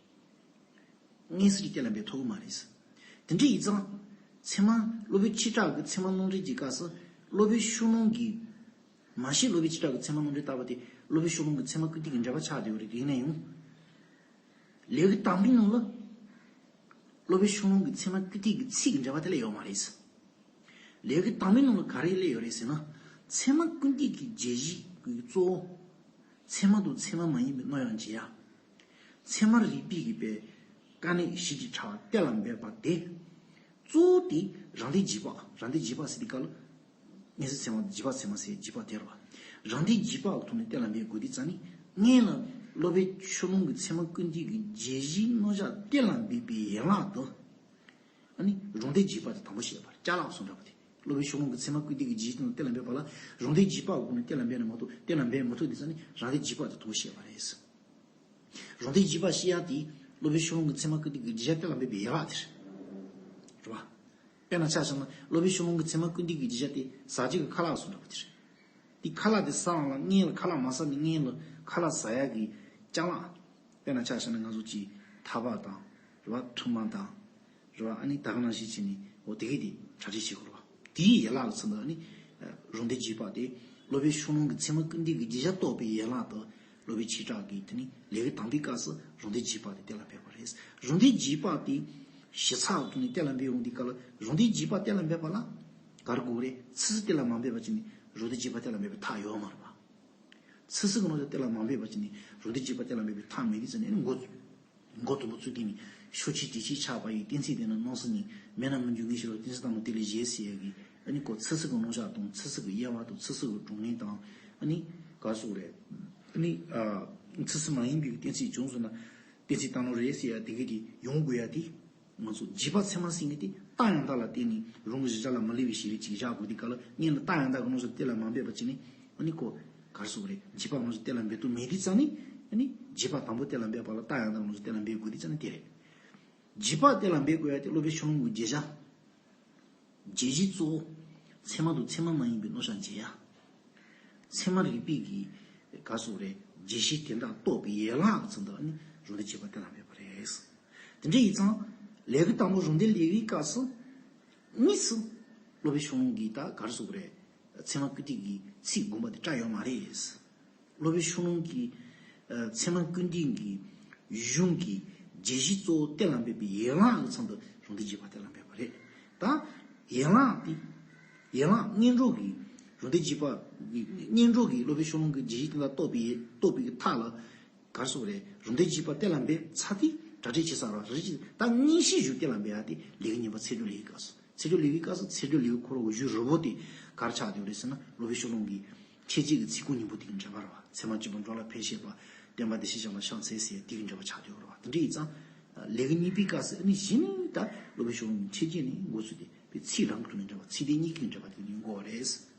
དངོས་སུ་གཏན་ལ་འབེབས་ཐུབ་ཀྱི་མ་རེད། དེ་འདྲ་ཡིན་ཙང་། ཚད་མ་སློབ་དཔོན་ཆོས་གྲགས་ཀྱི་ཚད་མ་རྣམ་འགྲེལ་གྱི་སྐབས་སུ་སློབ་དཔོན་ཤོ་ལོ་ཀ་གིས། མ་གཞི་སློབ་དཔོན་ཆོས་གྲགས་ཀྱི་ཚད་མ་རྣམ་འགྲེལ་ལྟ་བུ་དེ་སློབ་དཔོན་ཤོ་ལོ་ཀ་གི་ཚད་མ་ཀུན་བཏུས་ཀྱི་འགྲེལ་པ་ཆགས་བསྡད་ཡོད་རེད། ཡིན་ན་ཡང་། ལས་ཀྱི་དང་པོའི་ནང་ལ། སློབ་དཔོན་ཤོ་ལོ་ཀ་གི་ཚད་མ་ཀུན་བཏུས་ཀྱི་ཚིག་གི་འགྲེལ་པ་དེ་ལས་ཡོད་མ་རེད། ལས་ཀྱི་དང་པོའི་ནང་ལ་ག་རེ་སླེབས་ཡོད་རེད་ཟེར་ན། ཚད་མ་ཀུན་བཏུས་ཀྱི་རྒྱས་གཞི་གཙོ་བོ། ཚད་མ་དང་ཚད་མ་མ་ཡིན་པའི་རྣམ་གཞག་འབྱེད་ཡ། ཚད་མ་རིག་པའི་གི་པའི་དཀའ་གནད་བཞི་གི་ཕྲ་བ་གཏན་ལ་འབེབས་པ་དེ། གཙོ་བོ་དེ་རང་སྡེ་རྒྱས་པ། རང་སྡེ་རྒྱས་པ་ཟེར་དུས་སྐབས་ལ། དངོས་སུ་ཚད་མ་རྒྱས་པ་ཚད་མ་ཟེར་རྒྱས་པ་དེ་རེད་བ། རང་སྡེ་རྒྱས་པ་འོག་ཏུ་ནས་གཏན་ལ་འབེབས་དགོས་དུས་ཙང་ནི། སྔོན་ལ་སློབ་དཔོན་ཤོ་ལོ་ཀ་གི་ཚད་མ་ཀུན་བཏུས་ཀྱི་རྒྱས་གཞིའི་རྣམ་གཞག་གཏན་ལ་འབེབས་པའི་ཡན་ལག་ཏུ། ཨ་ནི་རང་སྡེ་རྒྱས་པ་དེ་དང་པོ་བཤད་པ་རེད། ཅ་ལག་གསུམ་འདྲ་པོ་དེ། སློབ་དཔོན་ཤོ་ལོ་ཀ་གི་ཚད་མ་ཀུན་བཏུས་ཀྱི་རྒྱས་གཞི་དང་གཏན་ལ་འབེབས་པ་ལ། རང་སྡེ་རྒྱས་པ་འོག་ནས་གཏན་ལ་འབེབས་ན་མ་གཏོགས་གཏན་ལ་འབེབས་མི་ཐུབ་དུས་ཙང་ནི་རང་སྡེ་རྒྱས་པ་དེ་དང་པོ་བཤད་པ་རེད། རང་སྡེ་རྒྱས་པ་བཤད་ཡ་དེ་སློབ་དཔོན་ཤོ་ལོ་ཀ་གི་ཚད་མ་ཀུན་བཏུས་ཀྱི་རྒྱས་བྱ་གཏན་ལ་འབེབས་པའི་ཡན་ལག་དེ་རེད། རེད་བ། དཔེར་ན་ཆ་བཞག་ན་སློབ་དཔོན་ཤོ་ལོ་ཀ་གི་ཚད་མ་ཀུན་བཏུས་ཀྱི་རྒྱས་བྱ་དེ་ཟ་རྒྱུ་གི་ཁ་ལག་གསུམ་འདྲ་པོ་དེ་རེད། དེ་ཁ་ལག་དེ་ཟ་འོང་ལ་སྔོན་ལ་ཁ་ལག་མ་ཟ་ནས་སྔོན་ལ་ཁ་ལག་ཟ་ཡ་གི་ཅ་ལག་དཔེར་ན་ཆ་བཞག་ན་ང་ཚོ་གི་ཐག་པ་དང་། རེད་བ། ཐུར་མ་དང་། རེད་བ། ཨ་ནི་ད་ག་ནང་བཞིན་བྱས་ནས་འོ་དེ་གས་དེ་གྲ་སྒྲིག་བྱེད་དགོས་རེད་བ། དེའི་ཡན་ལག་གི་ཚུལ་དུ་ཨ་ནི། རང་སྡེ་རྒྱས་པ་དེ་སློབ་དཔོན་ཤོ་ལོ་ཀ་གི་ཚད་མ་ཀུན་བཏུས་ཀྱི་རྒྱས་བྱ་རྟོགས་པའི་ཡན་ལག་ཏུ་སློབ་དཔོན་ཆོས་གྲགས་ཀྱིས་དེ་ནི་ལས་ཀྱི་དང་པོའི་སྐབས་སུ་རང་སྡེ་རྒྱས་པ་དེ་གཏན་ལ་འབེབས་པ་རེད། རང་སྡེ་རྒྱས་པ་དེ་གཞི་རྩ་འོག་ཏུ་ནས་གཏན་ལ་འབེབས་ཡོང་དུས་སྐབས་ལ་རང་སྡེ་རྒྱས་པ་གཏན་ལ་འབེབས་པ་ལ་ག་རེ་དགོས་རེད། ཚིག་གསལ་གཏན་ལ་མ་འབེབས་པ་བྱས་ནས་རང་སྡེ་རྒྱས་པ་གཏན་ལ་འབེབས་པའི་ཐབས་ཡོད་མ་རེད་པ། ཚིག་གསལ་གྱི་རྣམ་གཞག་གཏན་ལ་མ་འབེབས་པ་བྱས་ནས་རང་སྡེ་རྒྱས་པ་གཏན་ལ་འབེབས་པའི་ཐབས་མེད་དུས་ཙང་ནས་མགོ། མགོ་དུམ་བུ་བཙུགས་དེ་ནི་ཤོ་ཆེ་དྲི་ཆེ་ཆགས་པ་ཡི་གཏན་ཚིགས་དེ་ནི་སྣང་སྲིད་ནི་མེད་ན་མི་འགྱུར་ངེས་ཤེས་ལ་གཏན་ཚིགས་དང་པོ་དེ་ལས་བཞེད་ཟེར་ཡ་གི་ཨ་ནི་ཁོ་ཚིག་གསལ་གྱི་རྣམ་གཞག་དང་ཚིག་གསལ་གྱི་དབྱེ་བ་དང་ཚིག་གསལ་གྱི་གྲུབ་ངེས་དང་ཨ་ནི་ག་རེ་ཟེར་དགོས་རེད། ཨ་ནི་ཨ་ཚིག་གསལ་མ་ཡིན་པའི་གཏན་ཚིགས་བྱུང་སོང་ན་གཏན་ཚིགས་བཏང་ནོ་རེད་ཟེར་ཡ་དེ་གི་དེ་ཡོང་དགོས་ཡ་དེ། ང་ཚོ་རྒྱས་པ་ཚད་མ་ཟེར་མཁན་དེ་རྟགས་ཡང་དག་ལ་བརྟེན་ནས་རང་གི་གཞི་རྒྱ་ལ་མི་སླུ་བའི་བྱེད་ལས་ཅིག་བཞག་དགོས་དུས་སྐབས་ལ་སྔོན་ལ་རྟགས་ཡང་དག་གི་རྣམ་གཞག་གཏན་ལ་མ་འབེབས་པ་བྱས་ནས་ཨ་ནི་ཁོ་ག་རེ་ཟེར་དགོས་རེད། རྒྱས་པ་རྣམ་གཞག་གཏན་ལ་འབེབས་ཐུབ་མེད་དུས་ཙང་ནས་ཨ་ནི་རྒྱས་པ་དང་པོ་གཏན་ལ་འབེབས་པ་ལ་རྟགས་ཡང་དག་གི་རྣམ་གཞག་གཏན་ལ་འབེབས་དགོས་དུས་ཙང་ནས་དེ་རེད། རྒྱས་པ་གཏན་ལ་འབེབས་དགོས་ཡ་དེ་སློབ་དཔོན་ཤོ་ལོ་ཀ་གི་རྒྱས་བྱ། རྒྱས་གཞི་གཙོ་བོ། ཚད་མ་དང་ཚད་མ་མ་ཡིན་པའི་རྣམ་གཞག་འབྱེད་ཡ། ཚད་མ་རིག་པའི་གི་ག་རེ་ཟེར་དགོས་རེད། རྒྱས་གཞི་དེ་དག་རྟོགས་པའི་ཡན་ལག་གི་ཚུལ་དུ་ཨ་ནི་རང་སྡེ་རྒྱས་པ་གཏན་ལ་འབེབས་པ་རེད། དེ་འདྲ་ཡིན་ཙང་ལས་ཀྱི་དང་པོ་རང་སྡེ་ལས་ཀྱི་སྐབས་སུ་དངོས་སུ་སློབ་དཔོན་ཤོ་ལོ་ཀ་གིས་ད་ག་རེ་ཟེར་དགོས་རེད། ཚད་མ་ཀུན་བཏུས་ཀྱི་ཚིག་དགོངས་པ་དེ་བཀྲལ་ཡོད་མ་རེད། སློབ་དཔོན་ཤོ་ལོ་ཀ་གིས་ཚད་མ་ཀུན་བཏུས་ཀྱི་གཞུང་གི་རྒྱས་གཞི་གཙོ་བོ་གཏན་ལ་འབེབས་པའི་ཡན་ལག་གི་ཚུལ་དུ་རང་སྡེ་རྒྱས་པ་གཏན་ལ་འབེབས་པ་རེད། ད་ཡན་ལག་དེ་ཡན་ལག་སྔོན་འགྲོ་གི་རང་སྡེ་རྒྱས་པ་གི་སྔོན་འགྲོ་གི་སློབ་དཔོན་ཤོ་ལོ་ཀ་གིས་རྒྱས་གཞི་དེ་དག་རྟོགས་པའི་རྟོགས་པའི་གི་མཐའ་ལ། ག་རེ་ཟེར་དགོས་རེད། རང་སྡེ་རྒྱས་པ་གཏན་ལ་འབེབས་ཚར་དུས་གྲ་སྒྲིག་བྱེད་ས་ར་རེད། ད་དངོས་གཞིའི་གཞུང་གཏན་ལ་འབེབས་ཡ་དེ་ལས་ཀྱི་གཉེན་པོ་ཚིག་གྲོགས་ལས་ཀྱི་སྐབས་སུ། ཚིག་གྲོགས་ལས་ཀྱི་སྐབས་སུ་ཚིག་གྲོགས་ལས་ཀྱི་ཁོ་རང་གི་གཞུང་རིལ་པོ་དེ་ག་རེ་ཆགས་བསྡད་ཡོད་རེད་ཟེར་ན་སློབ་དཔོན་ཤོ་ལོ་ཀ་གི་འཆད་བྱེད་ཀྱི་ཚིག་རྐང་གཉིས་པོ་དེ་གི་འགྲེལ་པ་རེད་བ། ཚད་མ་གཅིག་པུ་འགྲོ་ལ་ཕན་བཤད་པ། བསྟན་པ་བདེ་གཤེགས་ཞབས་ལ་ཕྱག་འཚལ་ཟེར་དེ་གི་འགྲེལ་པ་ཆགས་བསྡད་ཡོད་རེད་བ། དེ་འདྲ་ཡིན་ཙང་། ལས་ཀྱི་གཉེན་པོའི་སྐབས་སུ་ཨ་ནི་གཞི་ནས་ད་སློབ་དཔོན་ཤོ་ལོ་ཀ་གི་འཆད་བྱེད་ནས་འགོ་ཚུགས་ཏེ། དེ་ཚིག་རང་གི་ཐོག་ནས་འབྲེལ་བ། ཚིག་དེ་གཉིས་ཀྱི་འབྲེལ་བ་དེ་ཡིན་དགོས་པ་རེད།